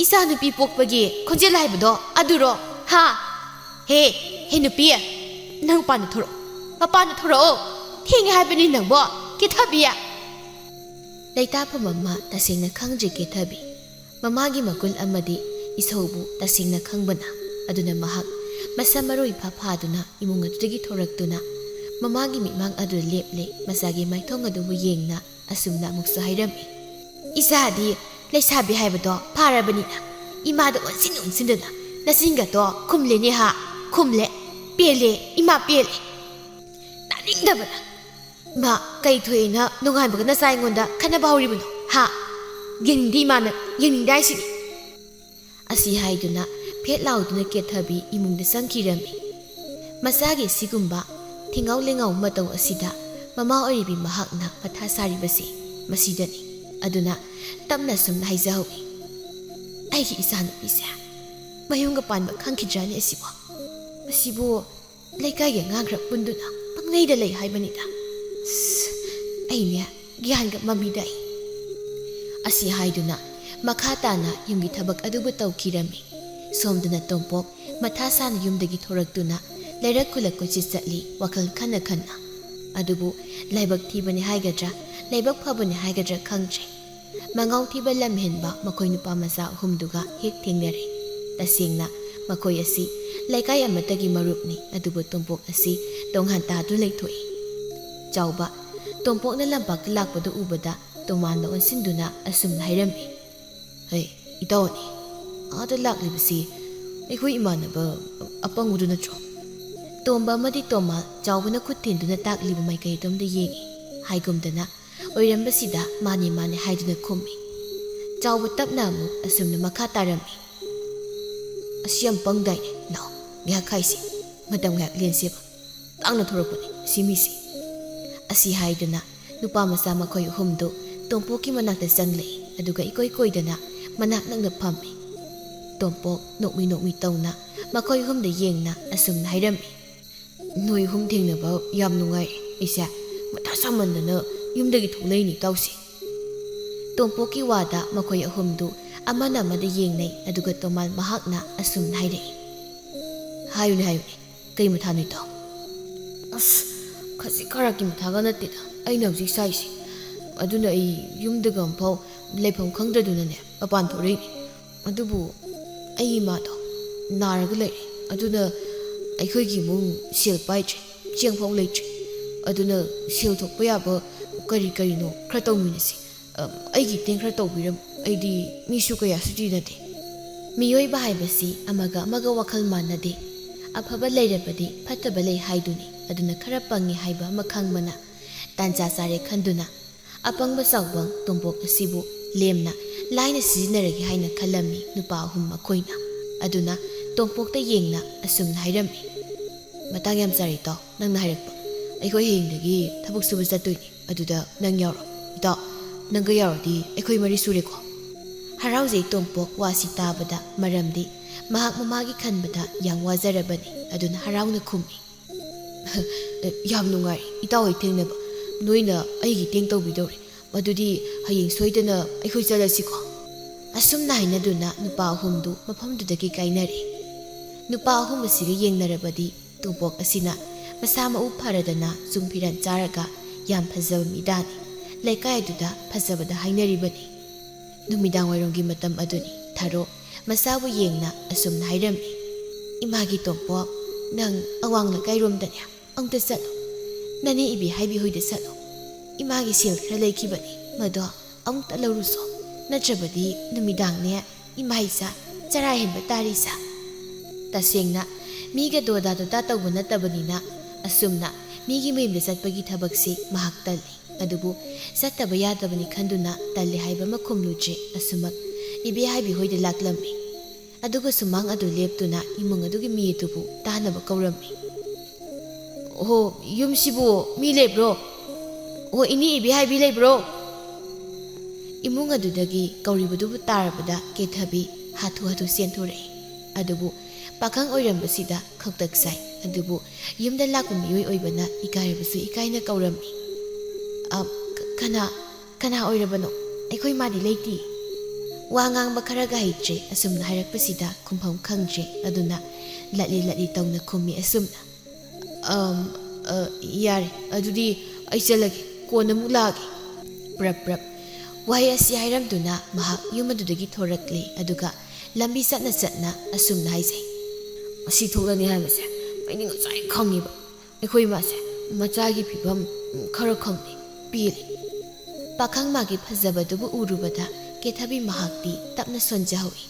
ꯏꯆꯥ ꯅꯨꯄꯤ ꯄꯣꯛꯄꯒꯤ ꯈꯣꯟꯖꯦꯜ ꯍꯥꯏꯕꯗꯣ ꯑꯗꯨꯔꯣ? ꯍꯥ? ꯍꯦ, ꯍꯦ ꯅꯨꯄꯤ, ꯅꯪ ꯃꯄꯥꯟꯗ ꯊꯣꯔꯛꯑꯣ꯫ ꯃꯄꯥꯟꯗ ꯊꯣꯔꯛꯑꯣ꯫ ꯊꯦꯡꯉꯦ ꯍꯥꯏꯕꯅꯤ ꯅꯪꯕꯣ, ꯀꯦꯊꯕꯤ!" ꯂꯩꯇꯥꯐꯝ ꯑꯃ ꯇꯁꯦꯡꯅ ꯈꯪꯗ꯭ꯔꯦ ꯀꯦꯊꯕꯤ꯫ ꯃꯃꯥꯒꯤ ꯃꯒꯨꯟ ꯑꯃꯗꯤ ꯏꯁꯧꯕꯨ ꯇꯁꯦꯡꯅ ꯈꯪꯕꯅ꯫ ꯑꯗꯨꯅ ꯃꯍꯥꯛ ꯃꯁꯝ ꯃꯔꯨ ꯏꯐꯥ ꯐꯥꯗꯨꯅ ꯏꯃꯨꯡ ꯑꯗꯨꯗꯒꯤ ꯊꯣꯔꯛꯇꯨꯅ ꯃꯃꯥꯒꯤ ꯃꯤꯠꯃꯥꯡ ꯑꯗꯨꯗ ꯂꯦꯞꯂꯦ꯫ ꯃꯆꯥꯒꯤ ꯃꯥꯏꯊꯣꯡ ꯑꯗꯨꯕꯨ ꯌꯦꯡꯅ ꯑꯁꯨꯝꯅ ꯑꯃꯨꯛꯁꯨ ꯍꯥꯏꯔꯝꯃꯤ, "ꯏꯆꯥꯗꯤ ꯂꯩꯁꯥꯕꯤ ꯍꯥꯏꯕꯗꯣ ꯐꯥꯔꯕꯅꯤꯅ ꯏꯃꯥꯗ ꯑꯣꯟꯁꯤꯟ ꯑꯣꯟꯁꯤꯟꯗꯅ ꯅꯆꯤꯟꯒꯇꯣ ꯈꯨꯝꯂꯦꯅꯦ ꯍꯥ? ꯈꯨꯝꯂꯦ꯫ ꯄꯦꯜꯂꯦ, ꯏꯃꯥ ꯄꯦꯜꯂꯦ꯫ ꯇꯥꯅꯤꯡꯗꯕꯅ꯫ ꯏꯃꯥ, ꯀꯩ ꯊꯣꯛꯑꯦꯅ ꯅꯣꯡꯉꯥꯟꯕꯒ ꯅꯆꯥ ꯑꯩꯉꯣꯟꯗ ꯈꯠꯅꯕ ꯍꯧꯔꯤꯕꯅꯣ? ꯍꯥ? ꯌꯦꯡꯅꯤꯡꯗꯦ ꯏꯃꯥꯅ, ꯌꯦꯡꯅꯤꯡꯗꯦ ꯍꯥꯏꯁꯤꯅꯤ"꯫ ꯑꯁꯤ ꯍꯥꯏꯗꯨꯅ ꯐꯦꯠ ꯂꯥꯎꯗꯨꯅ ꯀꯦꯊꯕꯤ ꯏꯃꯨꯡꯗ ꯆꯪꯈꯤꯔꯝꯃꯤ꯫ ꯃꯆꯥꯒꯤ ꯁꯤꯒꯨꯝꯕ ꯊꯤꯉꯥꯎ ꯂꯦꯉꯥꯎ ꯃꯇꯧ ꯑꯁꯤꯗ ꯃꯃꯥ ꯑꯣꯏꯔꯤꯕꯤ ꯃꯍꯥꯛꯅ ꯃꯊꯥ ꯁꯥꯔꯤꯕꯁꯤ ꯃꯁꯤꯗꯅꯤ꯫ ꯑꯗꯨꯅ ꯇꯞꯅ ꯁꯨꯝꯅ ꯍꯥꯏꯖꯍꯧꯏ, "ꯑꯩꯒꯤ ꯏꯆꯥꯅꯨꯄꯤꯁꯦ ꯃꯌꯨꯝꯒ ꯄꯥꯟꯕ ꯈꯪꯈꯤꯗ꯭ꯔꯅꯦ ꯑꯁꯤꯕꯣ? ꯃꯁꯤꯕꯨ ꯂꯩꯀꯥꯏꯒꯤ ꯑꯉꯥꯡ ꯈꯔ ꯄꯨꯟꯗꯨꯅ ꯄꯪꯂꯩꯗ ꯂꯩ ꯍꯥꯏꯕꯅꯤꯗ꯫ ꯑꯁ, ꯑꯩꯅꯦ ꯒ꯭ꯌꯥꯟꯒ ꯃꯝꯃꯤꯗ ꯑꯩ꯫ ꯑꯁꯤ ꯍꯥꯏꯗꯨꯅ ꯃꯈꯥ ꯇꯥꯅ ꯌꯨꯝꯒꯤ ꯊꯕꯛ ꯑꯗꯨꯕꯨ ꯇꯧꯈꯤꯔꯝꯃꯤ꯫ ꯁꯣꯝꯗꯅ ꯇꯣꯝꯄꯣꯛ ꯃꯊꯥ ꯁꯥꯅ ꯌꯨꯝꯗꯒꯤ ꯊꯣꯔꯛꯇꯨꯅ ꯂꯩꯔꯛ ꯈꯨꯜꯂꯛ ꯀꯣꯏꯆꯠ ꯆꯠꯂꯤ, ꯋꯥꯈꯜ ꯈꯟꯅ ꯈꯟꯅ꯫ ꯑꯗꯨꯕꯨ ꯂꯥꯏꯕꯛ ꯊꯤꯕꯅꯤ ꯍꯥꯏꯒꯗ꯭ꯔꯥ, ꯂꯥꯏꯕꯛ ꯐꯕꯅꯤ ꯍꯥꯏꯒꯗ꯭ꯔꯥ ꯈꯪꯗ꯭ꯔꯦ꯫ ꯃꯉꯥꯎ ꯊꯤꯕ ꯂꯝ ꯍꯦꯟꯕ ꯃꯈꯣꯏ ꯅꯨꯄꯥ ꯃꯆꯥ ꯑꯍꯨꯝꯗꯨꯒ ꯍꯦꯛ ꯊꯦꯡꯅꯔꯦ꯫ ꯇꯁꯦꯡꯅ ꯃꯈꯣꯏ ꯑꯁꯤ ꯂꯩꯀꯥꯏ ꯑꯃꯠꯇꯒꯤ ꯃꯔꯨꯞꯅꯤ, ꯑꯗꯨꯕꯨ ꯇꯣꯝꯄꯣꯛ ꯑꯁꯤ ꯇꯣꯉꯥꯟ ꯇꯥꯗꯨꯅ ꯂꯩꯊꯣꯛꯏ꯫ ꯆꯥꯎꯕ, ꯇꯣꯝꯄꯣꯛꯅ ꯂꯝꯄꯥꯛꯇ ꯂꯥꯛꯄꯗꯨ ꯎꯕꯗ ꯇꯣꯃꯥꯟꯅ ꯑꯣꯟꯁꯤꯟꯗꯨꯅ ꯑꯁꯨꯝꯅ ꯍꯥꯏꯔꯝꯃꯤ, "ꯍꯩ, ꯏꯇꯥꯎꯅꯤ, ꯑꯥꯗ ꯂꯥꯛꯂꯤꯕꯁꯤ ꯑꯩꯈꯣꯏ ꯏꯃꯥꯟꯅꯕ ꯑꯄꯪꯕꯗꯨ ꯅꯠꯇ꯭ꯔꯣ?" ꯇꯣꯝꯕ ꯑꯃꯗꯤ ꯇꯣꯃꯥꯜ ꯆꯥꯎꯕꯅ ꯈꯨꯠ ꯊꯤꯟꯗꯨꯅ ꯇꯥꯛꯂꯤꯕ ꯃꯥꯏꯀꯩ ꯑꯗꯣꯝꯗ ꯌꯦꯡꯏ꯫ ꯍꯥꯏꯒꯨꯝꯗꯅ ꯑꯣꯏꯔꯝꯕꯁꯤꯗ ꯃꯥꯅꯦ ꯃꯥꯅꯦ ꯍꯥꯏꯗꯨꯅ ꯈꯨꯝꯃꯤ꯫ ꯆꯥꯎꯕ ꯇꯞꯅ ꯑꯃꯨꯛ ꯑꯁꯨꯝꯅ ꯃꯈꯥ ꯇꯥꯔꯝꯃꯤ, "ꯑꯁꯤ ꯌꯥꯝ ꯄꯪꯗꯥꯏꯅꯦ꯫ ꯂꯥꯛꯑꯣ, ꯉꯥꯏꯍꯥꯛ ꯈꯥꯏꯁꯤ꯫ ꯃꯇꯝ ꯉꯥꯏꯍꯥꯛ ꯂꯦꯟꯁꯦꯕ꯫ ꯇꯥꯡꯅ ꯊꯣꯔꯛꯄꯅꯤ ꯁꯤ ꯃꯤꯁꯤ"꯫ ꯑꯁꯤ ꯍꯥꯏꯗꯨꯅ ꯅꯨꯄꯥ ꯃꯆꯥ ꯃꯈꯣꯏ ꯑꯍꯨꯝꯗꯨ ꯇꯣꯝꯄꯣꯛꯀꯤ ꯃꯅꯥꯛꯇ ꯆꯪꯂꯛꯏ, ꯑꯗꯨꯒ ꯏꯀꯣꯏ ꯀꯣꯏꯗꯅ ꯃꯅꯥꯛ ꯅꯛꯅ ꯐꯝꯃꯤ꯫ ꯇꯣꯝꯄꯣꯛ ꯅꯣꯛꯃꯤ ꯅꯣꯛꯃꯤ ꯇꯧꯅ ꯃꯈꯣꯏ ꯑꯍꯨꯝꯗ ꯌꯦꯡꯅ ꯑꯁꯨꯝꯅ ꯍꯥꯏꯔꯝꯃꯤ, "ꯅꯣꯏ ꯑꯍꯨꯝ ꯊꯦꯡꯅꯕ ꯌꯥꯝ ꯅꯨꯡꯉꯥꯏ꯫ ꯑꯩꯁꯦ ꯃꯊꯥ ꯁꯥꯃꯟꯗꯅ ꯌꯨꯝꯗꯒꯤ ꯊꯣꯛꯂꯛꯏꯅꯤ ꯏꯇꯥꯎꯁꯦ"꯫ ꯇꯣꯝꯄꯣꯛꯀꯤ ꯋꯥꯗ ꯃꯈꯣꯏ ꯑꯍꯨꯝꯗꯨ ꯑꯃꯅ ꯑꯃꯗ ꯌꯦꯡꯅꯩ, ꯑꯗꯨꯒ ꯇꯣꯃꯥꯟ ꯃꯍꯥꯛꯅ ꯑꯁꯨꯝꯅ ꯍꯥꯏꯔꯛꯏ, "ꯍꯥꯏꯌꯨꯅꯦ, ꯍꯥꯏꯌꯨꯅꯦ, ꯀꯩ ꯃꯊꯥꯅꯣ ꯏꯇꯥꯎ?" "ꯑꯁ, ꯈꯖꯤꯛ ꯈꯔꯥꯛꯀꯤ ꯃꯊꯥꯒ ꯅꯠꯇꯦꯗ ꯑꯩꯅ ꯍꯧꯖꯤꯛ ꯁꯥꯏꯁꯦ꯫ ꯑꯗꯨꯅ ꯑꯩ ꯌꯨꯝꯗꯒ ꯑꯃꯐꯥꯎ ꯂꯩꯐꯝ ꯈꯪꯗꯗꯨꯅꯅꯦ ꯃꯄꯥꯟ ꯊꯣꯛꯂꯛꯏꯅꯤ꯫ ꯑꯗꯨꯕꯨ ꯑꯩ ꯏꯃꯥꯗꯣ ꯅꯥꯔꯒ ꯂꯩꯔꯦ꯫ ꯑꯗꯨꯅ ꯑꯩꯈꯣꯏꯒꯤ ꯏꯃꯨꯡ ꯁꯦꯜ ꯄꯥꯏꯗ꯭ꯔꯦ, ꯆꯦꯡꯐꯥꯎ ꯂꯩꯇ꯭ꯔꯦ꯫ ꯑꯗꯨꯅ ꯁꯦꯜ ꯊꯣꯛꯄ ꯌꯥꯕ ꯀꯔꯤ ꯀꯔꯤꯅꯣ ꯈꯔ ꯇꯧꯃꯤꯟꯅꯁꯤ꯫ ꯑ, ꯑꯩꯒꯤ ꯃꯇꯦꯡ ꯈꯔ ꯇꯧꯕꯤꯔꯝꯃꯨ꯫ ꯑꯩꯗꯤ ꯃꯤꯁꯨ ꯀꯌꯥꯁꯨ ꯇꯤꯟꯅꯗꯦ"꯫ ꯃꯤꯑꯣꯏꯕ ꯍꯥꯏꯕꯁꯤ ꯑꯃꯒ ꯑꯃꯒ ꯋꯥꯈꯜ ꯃꯥꯟꯅꯗꯦ꯫ ꯑꯐꯕ ꯂꯩꯔꯕꯗꯤ ꯐꯠꯇꯕ ꯂꯩ ꯍꯥꯏꯗꯨꯅꯤ꯫ ꯑꯗꯨꯅ ꯈꯔ ꯄꯪꯉꯤ ꯍꯥꯏꯕ ꯑꯃ ꯈꯪꯕꯅ ꯇꯥꯟꯖꯥ ꯆꯥꯔꯦ ꯈꯟꯗꯨꯅ ꯑꯄꯪꯕ ꯆꯥꯎꯕ ꯇꯣꯝꯄꯣꯛ ꯑꯁꯤꯕꯨ ꯂꯦꯝꯅ ꯂꯥꯏꯅ ꯁꯤꯖꯤꯟꯅꯔꯒꯦ ꯍꯥꯏꯅ ꯈꯜꯂꯝꯃꯤ ꯅꯨꯄꯥ ꯑꯍꯨꯝ ꯃꯈꯣꯏꯅ꯫ ꯑꯗꯨꯅ ꯇꯣꯝꯄꯣꯛꯇ ꯌꯦꯡꯅ ꯑꯁꯨꯝꯅ ꯍꯥꯏꯔꯝꯃꯤ, "ꯃꯇꯥꯡ ꯌꯥꯝ ꯆꯥꯔꯦ ꯏꯇꯥꯎ, ꯅꯪꯅ ꯍꯥꯏꯔꯛꯄ꯫ ꯑꯩꯈꯣꯏ ꯍꯌꯦꯡꯗꯒꯤ ꯊꯕꯛ ꯁꯨꯕ ꯆꯠꯇꯣꯏꯅꯤ꯫ ꯑꯗꯨꯗ ꯅꯪ ꯌꯥꯎꯔꯣ꯫ ꯏꯇꯥꯎ, ꯅꯪꯒ ꯌꯥꯎꯔꯗꯤ ꯑꯩꯈꯣꯏ ꯃꯔꯤ ꯁꯨꯔꯦꯀꯣ"꯫ ꯍꯔꯥꯎꯖꯩ ꯇꯣꯝꯄꯣꯛ ꯋꯥꯁꯤ ꯇꯥꯕꯗ, ꯃꯔꯝꯗꯤ ꯃꯍꯥꯛ ꯃꯃꯥꯒꯤ ꯈꯟꯕꯗ ꯌꯥꯝ ꯋꯥꯖꯔꯕꯅꯤ꯫ ꯑꯗꯨꯅ ꯍꯔꯥꯎꯅ ꯈꯨꯝꯃꯤ꯫ "ꯌꯥꯝ ꯅꯨꯡꯉꯥꯏ ꯏꯇꯥꯎ ꯍꯣꯏ ꯊꯦꯡꯅꯕ꯫ ꯅꯣꯏꯅ ꯑꯩꯒꯤ ꯃꯇꯦꯡ ꯇꯧꯕꯤꯗꯧꯔꯦ꯫ ꯃꯗꯨꯗꯤ ꯍꯌꯦꯡ ꯁꯣꯏꯗꯅ ꯑꯩꯈꯣꯏ ꯆꯠꯂꯁꯤꯀꯣ?" ꯑꯁꯨꯝꯅ ꯍꯥꯏꯅꯗꯨꯅ ꯅꯨꯄꯥ ꯑꯍꯨꯝꯗꯨ ꯃꯐꯝꯗꯨꯗꯒꯤ ꯀꯥꯏꯅꯔꯦ꯫ ꯅꯨꯄꯥ ꯑꯍꯨꯝ ꯑꯁꯤꯒ ꯌꯦꯡꯅꯔꯕꯗꯤ ꯇꯣꯝꯄꯣꯛ ꯑꯁꯤꯅ ꯃꯁꯥ ꯃꯎ ꯐꯔꯗꯅ ꯆꯨꯡ ꯐꯤꯔꯥꯟ ꯆꯥꯔꯒ ꯌꯥꯝ ꯐꯖꯕ ꯃꯤꯗꯥꯅꯤ꯫ ꯂꯩꯀꯥꯏ ꯑꯗꯨꯗ ꯐꯖꯕꯗ ꯍꯥꯏꯅꯔꯤꯕꯅꯤ꯫ ꯅꯨꯃꯤꯗꯥꯡ ꯋꯥꯏꯔꯝꯒꯤ ꯃꯇꯝ ꯑꯗꯨꯅꯤ꯫ ꯊꯥꯔꯣ ꯃꯁꯥꯕꯨ ꯌꯦꯡꯅ ꯑꯁꯨꯝꯅ ꯍꯥꯏꯔꯝꯃꯤ, "ꯏꯃꯥꯒꯤ ꯇꯣꯝꯄꯣꯛ, ꯅꯪ ꯑꯋꯥꯡ ꯂꯩꯀꯥꯏꯔꯣꯝꯗꯅꯦ ꯑꯃꯨꯛꯇ ꯆꯠꯂꯣ꯫ ꯅꯅꯦ ꯏꯕꯤ ꯍꯥꯏꯕꯤ ꯍꯣꯏꯗ ꯆꯠꯂꯣ꯫ ꯏꯃꯥꯒꯤ ꯁꯦꯜ ꯈꯔ ꯂꯩꯈꯤꯕꯅꯤ, ꯃꯗꯣ ꯑꯃꯨꯛꯇ ꯂꯧꯔꯨꯁꯣ꯫ ꯅꯠꯇ꯭ꯔꯕꯗꯤ ꯅꯨꯃꯤꯗꯥꯡꯅꯦ ꯏꯃꯥ ꯏꯆꯥ ꯆꯔꯥ ꯍꯦꯟꯕ ꯇꯥꯔꯤꯁꯥ꯫" ꯇꯁꯦꯡꯅ ꯃꯤꯒ ꯗꯣꯗꯥ ꯗꯣꯗꯥ ꯇꯧꯕ ꯅꯠꯇꯕꯅꯤꯅ ꯑꯁꯨꯝꯅ ꯃꯤꯒꯤ ꯃꯌꯨꯝꯗ ꯆꯠꯄꯒꯤ ꯊꯕꯛꯁꯤ ꯃꯍꯥꯛ ꯇꯜꯂꯤ꯫ ꯑꯗꯨꯕꯨ ꯆꯠꯇꯕ ꯌꯥꯗꯕꯅꯤ ꯈꯟꯗꯨꯅ ꯇꯜꯂꯤ ꯍꯥꯏꯕ ꯑꯃ ꯈꯨꯝꯂꯨꯗ꯭ꯔꯦ꯫ ꯑꯁꯨꯃꯛ ꯏꯕꯦ ꯍꯥꯏꯕꯤ ꯍꯣꯏꯗ ꯂꯥꯛꯂꯝꯃꯤ꯫ ꯑꯗꯨꯒ ꯁꯨꯃꯥꯡ ꯑꯗꯨ ꯂꯦꯞꯇꯨꯅ ꯏꯃꯨꯡ ꯑꯗꯨꯒꯤ ꯃꯤ ꯑꯗꯨꯕꯨ ꯇꯥꯅꯕ ꯀꯧꯔꯝꯃꯤ꯫ "ꯑꯣꯍꯣ, ꯌꯨꯝꯁꯤꯕꯨ ꯃꯤ ꯂꯩꯕ꯭ꯔꯣ? ꯑꯣ, ꯏꯅꯦ ꯏꯕꯤ ꯍꯥꯏꯕꯤ ꯂꯩꯕ꯭ꯔꯣ?" ꯏꯃꯨꯡ ꯑꯗꯨꯗꯒꯤ ꯀꯧꯔꯤꯕꯗꯨꯕꯨ ꯇꯥꯔꯕꯗ ꯀꯦꯊꯕꯤ ꯍꯥꯊꯨ ꯍꯥꯊꯨ ꯆꯦꯟꯊꯣꯔꯛꯏ꯫ ꯑꯗꯨꯕꯨ ꯄꯥꯈꯪ ꯑꯣꯏꯔꯝꯕꯁꯤꯗ ꯈꯧꯇꯛ ꯆꯥꯏ꯫ ꯑꯗꯨꯕꯨ ꯌꯨꯝꯗ ꯂꯥꯛꯄ ꯃꯤꯑꯣꯏ ꯑꯣꯏꯕꯅ ꯏꯀꯥꯏꯔꯕꯁꯨ ꯏꯀꯥꯏꯅ ꯀꯧꯔꯝꯃꯤ꯫ "ꯑ, ꯀ-, ꯀꯅꯥ, ꯀꯅꯥ ꯑꯣꯏꯔꯕꯅꯣ? ꯑꯩꯈꯣꯏ ꯃꯥꯗꯤ ꯂꯩꯇꯦ꯫" ꯋꯥ ꯉꯥꯡꯕ ꯈꯔꯒ ꯍꯩꯇ꯭ꯔꯦ꯫ ꯑꯁꯨꯝꯅ ꯍꯥꯏꯔꯛꯄꯁꯤꯗ ꯈꯨꯝꯐꯝ ꯈꯪꯗ꯭ꯔꯦ꯫ ꯑꯗꯨꯅ ꯂꯠꯂꯤ ꯂꯠꯂꯤ ꯇꯧꯅ ꯈꯨꯝꯃꯤ ꯑꯁꯨꯝꯅ꯫ "ꯑꯝ, ꯑ, ꯌꯥꯔꯦ, ꯑꯗꯨꯗꯤ ꯑꯩ ꯆꯠꯂꯒꯦ, ꯀꯣꯟꯅ ꯑꯃꯨꯛ ꯂꯥꯛꯑꯒꯦ꯫" ꯄ꯭ꯔꯞ ꯄ꯭ꯔꯞ꯫ ꯋꯥꯍꯩ ꯑꯁꯤ ꯍꯥꯏꯔꯝꯗꯨꯅ ꯃꯍꯥꯛ ꯌꯨꯝ ꯑꯗꯨꯗꯒꯤ ꯊꯣꯔꯛꯂꯦ꯫ ꯑꯗꯨꯒ ꯂꯝꯕꯤ ꯆꯠꯅ ꯆꯠꯅ ꯑꯁꯨꯝꯅ ꯍꯥꯏꯖꯩ, "ꯑꯁꯤ ꯊꯣꯛꯂꯅꯤ ꯍꯥꯏꯕꯁꯦ ꯑꯩꯗꯤ ꯉꯁꯥꯏ ꯈꯪꯉꯦꯕ꯫ ꯑꯩꯈꯣꯏ ꯏꯃꯥꯁꯦ ꯃꯆꯥꯒꯤ ꯐꯤꯕꯝ, ꯎꯝ, ꯈꯔ ꯈꯪꯗꯦ, ꯄꯦꯜꯂꯤ꯫" ꯄꯥꯈꯪ ꯃꯥꯒꯤ ꯐꯖꯕꯗꯨꯕꯨ ꯎꯔꯨꯕꯗ ꯀꯦꯊꯕꯤ ꯃꯍꯥꯛꯇꯤ ꯇꯞꯅ ꯁꯣꯟꯖꯍꯧꯏ꯫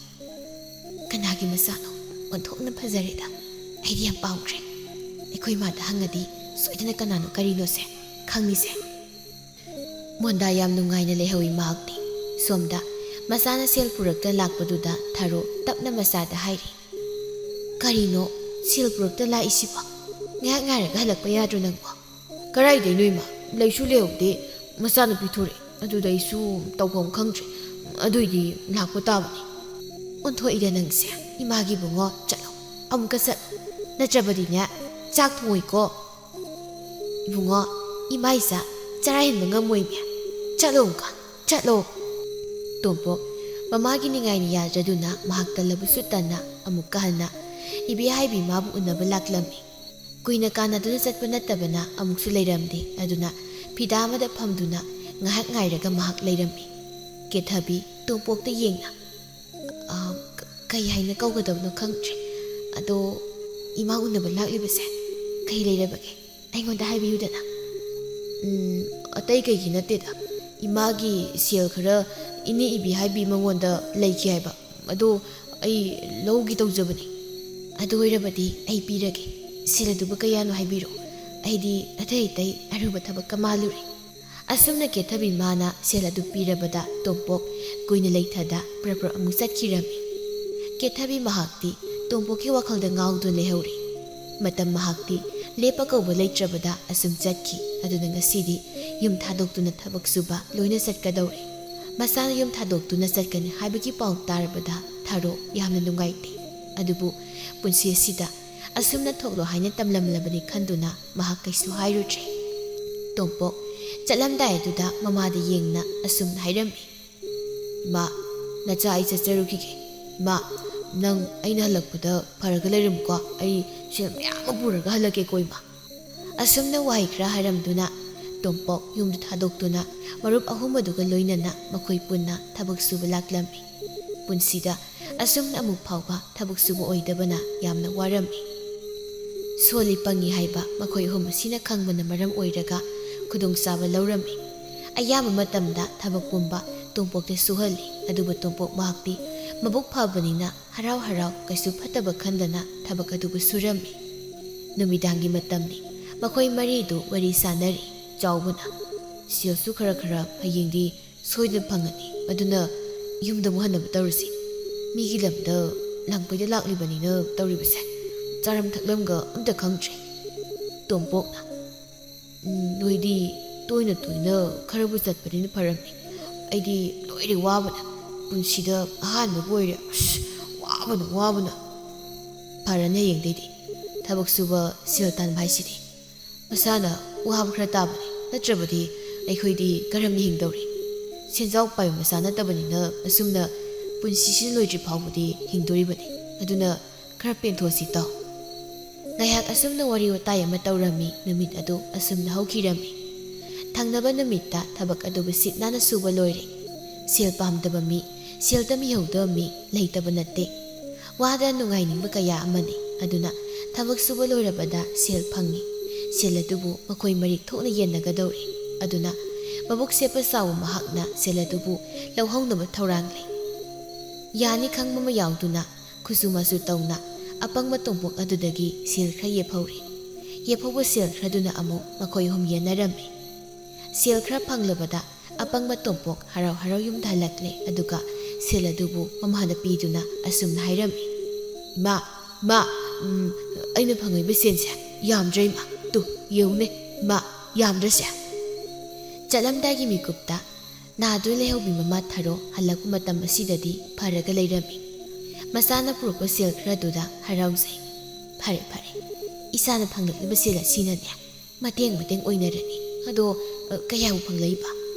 "ꯀꯅꯥꯒꯤ ꯃꯆꯥꯅꯣ? ꯑꯣꯟꯊꯣꯛꯅ ꯐꯖꯔꯦꯗ꯫ ꯑꯩꯗꯤ ꯌꯥꯝ ꯄꯥꯝꯈ꯭ꯔꯦ꯫ ꯑꯩꯈꯣꯏ ꯃꯥꯗ ꯍꯪꯉꯗꯤ ꯁꯣꯏꯗꯅ ꯀꯅꯥꯅꯣ ꯀꯔꯤꯅꯣꯁꯦ ꯈꯪꯅꯤꯁꯦ꯫" ꯃꯣꯟꯗꯥ ꯌꯥꯝ ꯅꯨꯡꯉꯥꯏꯅ ꯂꯩꯍꯧꯏ ꯃꯍꯥꯛꯇꯤ꯫ ꯁꯣꯝꯗ ꯃꯆꯥꯅ ꯁꯦꯜ ꯄꯨꯔꯛꯇ ꯂꯥꯛꯄꯗꯨꯗ ꯊꯥꯔꯣ ꯇꯞꯅ ꯃꯆꯥꯗ ꯍꯥꯏꯔꯤ, "ꯀꯔꯤꯅꯣ ꯁꯦꯜ ꯄꯨꯔꯛꯇ ꯂꯥꯛꯏꯁꯤꯕꯣ? ꯉꯥꯏꯍꯥꯛ ꯉꯥꯏꯔꯒ ꯍꯜꯂꯛꯄ ꯌꯥꯗ꯭ꯔꯣ ꯅꯪꯕꯣ?" "ꯀꯔꯥꯏꯗꯩꯅꯣ ꯏꯃꯥ? ꯂꯩꯁꯨ ꯂꯩꯍꯧꯗꯦ, ꯃꯆꯥꯅꯨꯄꯤ ꯊꯣꯔꯛꯑꯦ, ꯑꯗꯨꯗ ꯑꯩꯁꯨ ꯇꯧꯐꯝ ꯈꯪꯗ꯭ꯔꯦ, ꯑꯗꯨꯏꯗꯤ ꯂꯥꯛꯄ ꯇꯥꯕꯅꯤ꯫" "ꯑꯣꯟꯊꯣꯛꯏꯗ ꯅꯪꯁꯦ, ꯏꯃꯥꯒꯤ ꯏꯕꯨꯡꯉꯣ, ꯆꯠꯂꯣ, ꯑꯃꯨꯛꯀ ꯆꯠꯂꯣ, ꯅꯠꯇ꯭ꯔꯕꯗꯤꯅꯦ ꯆꯥꯛ ꯊꯣꯡꯉꯣꯏꯀꯣ꯫" "ꯏꯕꯨꯡꯉꯣ, ꯏꯃꯥ ꯏꯆꯥ ꯆꯔꯥ ꯍꯦꯟꯕ ꯉꯝꯃꯣꯏꯃꯤ꯫ ꯆꯠꯂꯣ ꯑꯃꯨꯛꯀ, ꯆꯠꯂꯣ꯫" ꯇꯣꯝꯄꯣꯛ ꯃꯃꯥꯒꯤ ꯅꯤꯡꯉꯥꯏꯅ ꯌꯥꯖꯗꯨꯅ ꯃꯍꯥꯛ ꯇꯜꯂꯕꯁꯨ ꯇꯟꯅ ꯑꯃꯨꯛꯀ ꯍꯟꯅ ꯏꯕꯦꯍꯥꯏꯕꯤ ꯃꯥꯕꯨ ꯎꯅꯕ ꯂꯥꯛꯂꯝꯃꯤ꯫ ꯀꯨꯏꯅ ꯀꯥꯟꯅꯗꯨꯅ ꯆꯠꯄ ꯅꯠꯇꯕꯅ ꯑꯃꯨꯛꯁꯨ ꯂꯩꯔꯝꯗꯦ꯫ ꯑꯗꯨꯅ ꯐꯤꯗꯥ ꯑꯃꯗ ꯐꯝꯗꯨꯅ ꯉꯥꯏꯍꯥꯛ ꯉꯥꯏꯔꯒ ꯃꯍꯥꯛ ꯂꯩꯔꯝꯃꯤ꯫ ꯀꯦꯊꯕꯤ ꯇꯣꯝꯄꯣꯛꯇ ꯌꯦꯡꯅ, "ꯑ, ꯀ-, ꯀꯩ ꯍꯥꯏꯅ ꯀꯧꯒꯗꯕꯅꯣ ꯈꯪꯗ꯭ꯔꯦ꯫ ꯑꯗꯣ ꯏꯃꯥ ꯎꯅꯕ ꯂꯥꯛꯂꯤꯕꯁꯦ ꯀꯩ ꯂꯩꯔꯕꯒꯦ? ꯑꯩꯉꯣꯟꯗ ꯍꯥꯏꯕꯤꯌꯨꯗꯅ꯫" "ꯎꯝ, ꯑꯇꯩ ꯀꯩꯒꯤ ꯅꯠꯇꯦꯗ꯫ ꯏꯃꯥꯒꯤ ꯁꯦꯜ ꯈꯔ ꯏꯅꯦ ꯏꯕꯦꯍꯥꯏꯕꯤ ꯃꯉꯣꯟꯗ ꯂꯩꯈꯤ ꯍꯥꯏꯕ꯫ ꯑꯗꯣ ꯑꯩ ꯂꯧꯒꯦ ꯇꯧꯖꯕꯅꯤ꯫" "ꯑꯗꯨ ꯑꯣꯏꯔꯕꯗꯤ ꯑꯩ ꯄꯤꯔꯒꯦ꯫ ꯁꯦꯜ ꯑꯗꯨꯕꯨ ꯀꯌꯥꯅꯣ ꯍꯥꯏꯕꯤꯔꯣ꯫ ꯑꯩꯗꯤ ꯑꯇꯩ ꯑꯇꯩ ꯑꯔꯨꯕ ꯊꯕꯛꯀ ꯃꯥꯜꯂꯨꯔꯦ꯫" ꯑꯁꯨꯝꯅ ꯀꯦꯊꯕꯤ ꯃꯥꯅ ꯁꯦꯜ ꯑꯗꯨ ꯄꯤꯔꯕꯗ ꯇꯣꯝꯄꯣꯛ ꯀꯨꯏꯅ ꯂꯩꯊꯗ ꯄ꯭ꯔꯞ ꯄ꯭ꯔꯞ ꯑꯃꯨꯛ ꯆꯠꯈꯤꯔꯝꯃꯤ꯫ ꯀꯦꯊꯕꯤ ꯃꯍꯥꯛꯇꯤ ꯇꯣꯝꯄꯣꯛꯀꯤ ꯋꯥꯈꯜꯗ ꯉꯥꯎꯗꯨꯅ ꯂꯩꯍꯧꯔꯤ꯫ ꯃꯇꯝ ꯃꯍꯥꯛꯇꯤ ꯂꯦꯞꯄ ꯀꯧꯕ ꯂꯩꯇ꯭ꯔꯕꯗ ꯑꯁꯨꯝ ꯆꯠꯈꯤ꯫ ꯑꯗꯨꯅ ꯉꯁꯤꯗꯤ ꯌꯨꯝ ꯊꯥꯗꯣꯛꯇꯨꯅ ꯊꯕꯛ ꯁꯨꯕ ꯂꯣꯏꯅ ꯆꯠꯀꯗꯧꯔꯦ꯫ ꯃꯁꯥꯅ ꯌꯨꯝ ꯊꯥꯗꯣꯛꯇꯨꯅ ꯆꯠꯀꯅꯤ ꯍꯥꯏꯕꯒꯤ ꯄꯥꯎ ꯇꯥꯔꯕꯗ ꯊꯥꯔꯣ ꯌꯥꯝꯅ ꯅꯨꯡꯉꯥꯏꯇꯦ꯫ ꯑꯗꯨꯕꯨ ꯄꯨꯟꯁꯤ ꯑꯁꯤꯗ ꯑꯁꯨꯝꯅ ꯊꯣꯛꯂꯣ ꯍꯥꯏꯅ ꯇꯝꯂꯝꯂꯕꯅꯤ ꯈꯟꯗꯨꯅ ꯃꯍꯥꯛ ꯀꯩꯁꯨ ꯍꯥꯏꯔꯨꯗ꯭ꯔꯦ꯫ ꯇꯣꯝꯄꯣꯛ ꯆꯠꯂꯝꯗꯥꯏ ꯑꯗꯨꯗ ꯃꯃꯥꯗ ꯌꯦꯡꯅ ꯑꯁꯨꯝꯅ ꯍꯥꯏꯔꯝꯃꯤ, "ꯏꯃꯥ, ꯅꯆꯥ, ꯑꯩ ꯆꯠꯆꯔꯨꯈꯤꯒꯦ꯫ ꯏꯃꯥ, ꯅꯪ ꯑꯩꯅ ꯍꯜꯂꯛꯄꯗ ꯐꯔꯒ ꯂꯩꯔꯝꯃꯨꯀꯣ꯫ ꯑꯩ ꯁꯦꯜ ꯃꯌꯥꯝ ꯑꯃ ꯄꯨꯔꯒ ꯍꯜꯂꯛꯀꯦꯀꯣ, ꯏꯃꯥ꯫" ꯑꯁꯨꯝꯅ ꯋꯥꯍꯩ ꯈꯔ ꯍꯥꯏꯔꯝꯗꯨꯅ ꯇꯣꯝꯄꯣꯛ ꯌꯨꯝꯗꯨ ꯊꯥꯗꯣꯛꯇꯨꯅ ꯃꯔꯨꯞ ꯑꯍꯨꯝ ꯑꯗꯨꯒ ꯂꯣꯏꯅꯅ ꯃꯈꯣꯏ ꯄꯨꯟꯅ ꯊꯕꯛ ꯁꯨꯕ ꯂꯥꯛꯂꯝꯃꯤ꯫ ꯄꯨꯟꯁꯤꯗ ꯑꯁꯨꯝꯅ ꯑꯃꯨꯛ ꯐꯥꯎꯕ ꯊꯕꯛ ꯁꯨꯕ ꯑꯣꯏꯗꯕꯅ ꯌꯥꯝꯅ ꯋꯥꯔꯝꯃꯤ꯫ ꯁꯣꯜꯂꯤ ꯄꯪꯉꯤ ꯍꯥꯏꯕ ꯃꯈꯣꯏ ꯑꯍꯨꯝ ꯑꯁꯤꯅ ꯈꯪꯕꯅ ꯃꯔꯝ ꯑꯣꯏꯔꯒ ꯈꯨꯗꯣꯡꯆꯥꯕ ꯂꯧꯔꯝꯃꯤ꯫ ꯑꯌꯥꯝꯕ ꯃꯇꯝꯗ ꯊꯕꯛ ꯄꯨꯝꯕ ꯇꯣꯝꯄꯣꯛꯇ ꯁꯨꯍꯜꯂꯤ꯫ ꯑꯗꯨꯕꯨ ꯇꯣꯝꯄꯣꯛ ꯃꯍꯥꯛꯇꯤ ꯃꯕꯨꯛ ꯐꯕꯅꯤꯅ ꯍꯔꯥꯎ ꯍꯔꯥꯎ ꯀꯩꯁꯨ ꯐꯠꯇꯕ ꯈꯟꯗꯅ ꯊꯕꯛ ꯑꯗꯨꯕꯨ ꯁꯨꯔꯝꯃꯤ꯫ ꯅꯨꯃꯤꯗꯥꯡꯒꯤ ꯃꯇꯝꯅꯤ꯫ ꯃꯈꯣꯏ ꯃꯔꯤꯗꯨ ꯋꯥꯔꯤ ꯁꯥꯟꯅꯔꯤ꯫ ꯆꯥꯎꯕꯅ, "ꯁꯦꯜꯁꯨ ꯈꯔ ꯈꯔ ꯍꯌꯦꯡꯗꯤ ꯁꯣꯏꯗꯅ ꯐꯪꯉꯅꯤ꯫ ꯑꯗꯨꯅ ꯌꯨꯝꯗ ꯑꯃꯨꯛ ꯍꯟꯅꯕ ꯇꯧꯔꯁꯤ꯫ ꯃꯤꯒꯤ ꯂꯝꯗ ꯂꯥꯡꯄꯩꯗ ꯂꯥꯛꯂꯤꯕꯅꯤꯅ ꯇꯧꯔꯤꯕꯁꯦ꯫ ꯆꯥꯔꯝ ꯊꯛꯂꯝꯒ ꯑꯝꯇ ꯈꯪꯗ꯭ꯔꯦ꯫" ꯇꯣꯝꯄꯣꯛꯅ, "ꯎꯝ, ꯅꯣꯏꯗꯤ ꯇꯣꯏꯅ ꯇꯣꯏꯅ ꯈꯔꯕꯨ ꯆꯠꯄꯅꯤꯅ ꯐꯔꯝꯅꯤ꯫ ꯑꯩꯗꯤ ꯂꯣꯏꯔꯦ ꯋꯥꯕꯅ꯫ ꯄꯨꯟꯁꯤꯗ ꯑꯍꯥꯟꯕꯕꯨ ꯑꯣꯏꯔꯦ꯫ ꯑꯁ, ꯋꯥꯕꯅ, ꯋꯥꯕꯅ꯫" "ꯐꯔꯅꯤ ꯍꯌꯦꯡꯗꯩꯗꯤ꯫ ꯊꯕꯛ ꯁꯨꯕ, ꯁꯦꯜ ꯇꯥꯟꯕ ꯍꯥꯏꯁꯤꯗꯤ ꯃꯁꯥꯅ ꯋꯥꯕ ꯈꯔ ꯇꯥꯕꯅꯤ, ꯅꯠꯇ꯭ꯔꯕꯗꯤ ꯑꯩꯈꯣꯏꯗꯤ ꯀꯔꯝꯅ ꯍꯤꯡꯗꯧꯔꯤ? ꯁꯦꯟꯖꯥꯎ ꯄꯥꯏꯕ ꯃꯆꯥ ꯅꯠꯇꯕꯅꯤꯅ ꯑꯁꯨꯝꯅ ꯄꯨꯟꯁꯤꯁꯤ ꯂꯣꯏꯗ꯭ꯔꯤ ꯐꯥꯎꯕꯗꯤ ꯍꯤꯡꯗꯣꯔꯤꯕꯅꯤ꯫ ꯑꯗꯨꯅ ꯈꯔ ꯄꯦꯟꯊꯣꯛꯁꯤ ꯇꯥꯎ꯫ ꯉꯥꯏꯍꯥꯛ ꯑꯁꯨꯝꯅ ꯋꯥꯔꯤ ꯋꯥꯇꯥꯏ ꯑꯃ ꯇꯧꯔꯝꯃꯤ꯫ ꯅꯨꯃꯤꯠ ꯑꯗꯨ ꯑꯁꯨꯝꯅ ꯍꯧꯈꯤꯔꯝꯃꯤ꯫ ꯊꯪꯅꯕ ꯅꯨꯃꯤꯠꯇ ꯊꯕꯛ ꯑꯗꯨꯕꯨ ꯁꯤꯠ ꯅꯥꯟꯅ ꯁꯨꯕ ꯂꯣꯏꯔꯦ꯫ ꯁꯦꯜ ꯄꯥꯝꯗꯕ ꯃꯤ, ꯁꯦꯜ ꯇꯝꯕꯤꯍꯧꯗꯕ ꯃꯤ ꯂꯩꯇꯕ ꯅꯠꯇꯦ꯫ ꯋꯥꯗ ꯅꯨꯡꯉꯥꯏꯅꯤꯡꯕ ꯀꯌꯥ ꯑꯃꯅꯤ꯫ ꯑꯗꯨꯅ ꯊꯕꯛ ꯁꯨꯕ ꯂꯣꯏꯔꯕꯗ ꯁꯦꯜ ꯐꯪꯏ꯫ ꯁꯦꯜ ꯑꯗꯨꯕꯨ ꯃꯈꯣꯏ ꯃꯔꯤꯛ ꯊꯣꯛꯅ ꯌꯦꯟꯅꯒꯗꯧꯔꯤ꯫ ꯑꯗꯨꯅ ꯃꯕꯨꯛ ꯁꯦꯞꯄ ꯆꯥꯎꯕ ꯃꯍꯥꯛꯅ ꯁꯦꯜ ꯑꯗꯨꯕꯨ ꯂꯧꯍꯧꯅꯕ ꯊꯧꯔꯥꯡꯂꯦ꯫ ꯌꯥꯅꯤ ꯈꯪꯕ ꯑꯃ ꯌꯥꯎꯗꯨꯅ ꯈꯨꯠꯁꯨ ꯃꯁꯨ ꯇꯧꯅ ꯑꯄꯪꯕ ꯇꯣꯝꯄꯣꯛ ꯑꯗꯨꯗꯒꯤ ꯁꯦꯜ ꯈꯔ ꯌꯦꯞꯍꯧꯔꯤ꯫ ꯌꯦꯞꯍꯧꯕ ꯁꯦꯜ ꯈꯔꯗꯨꯅ ꯑꯃꯨꯛ ꯃꯈꯣꯏ ꯑꯍꯨꯝ ꯌꯦꯟꯅꯔꯝꯃꯤ꯫ ꯁꯦꯜ ꯈꯔ ꯐꯪꯂꯕꯗ ꯑꯄꯪꯕ ꯇꯣꯝꯄꯣꯛ ꯍꯔꯥꯎ ꯍꯔꯥꯎ ꯌꯨꯝꯗ ꯍꯜꯂꯛꯂꯦ꯫ ꯑꯗꯨꯒ ꯁꯦꯜ ꯑꯗꯨꯕꯨ ꯃꯃꯥꯗ ꯄꯤꯗꯨꯅ ꯑꯁꯨꯝꯅ ꯍꯥꯏꯔꯝꯃꯤ, "ꯏꯃꯥ, ꯏꯃꯥ, ꯎꯝ, ꯑꯩꯅ ꯐꯪꯉꯛꯏꯕ ꯁꯦꯜꯁꯦ ꯌꯥꯝꯗ꯭ꯔꯦ ꯏꯃꯥ꯫ ꯇꯨ, ꯌꯦꯡꯉꯨꯅꯦ ꯏꯃꯥ, ꯌꯥꯝꯗ꯭ꯔꯁꯦ?" ꯆꯠꯂꯝꯗꯥꯏꯒꯤ ꯃꯤꯀꯨꯞꯇ ꯅꯥꯗꯨꯅ ꯂꯩꯍꯧꯕꯤ ꯃꯃꯥ ꯊꯔꯣ ꯍꯜꯂꯛꯄ ꯃꯇꯝ ꯑꯁꯤꯗꯗꯤ ꯐꯔꯒ ꯂꯩꯔꯝꯃꯤ꯫ ꯃꯆꯥꯅ ꯄꯨꯔꯛꯄ ꯁꯦꯜ ꯈꯔꯗꯨꯗ ꯍꯔꯥꯎꯖꯩ꯫ "ꯐꯔꯦ, ꯐꯔꯦ, ꯏꯆꯥꯅ ꯐꯪꯂꯛꯂꯤꯕ ꯁꯦꯜ ꯑꯁꯤꯅꯅꯦ ꯃꯇꯦꯡ ꯃꯇꯦꯡ ꯑꯣꯏꯅꯔꯅꯤ꯫ ꯑꯗꯣ, ꯑ, ꯀꯌꯥꯕꯨ ꯐꯪꯂꯛꯏꯕ?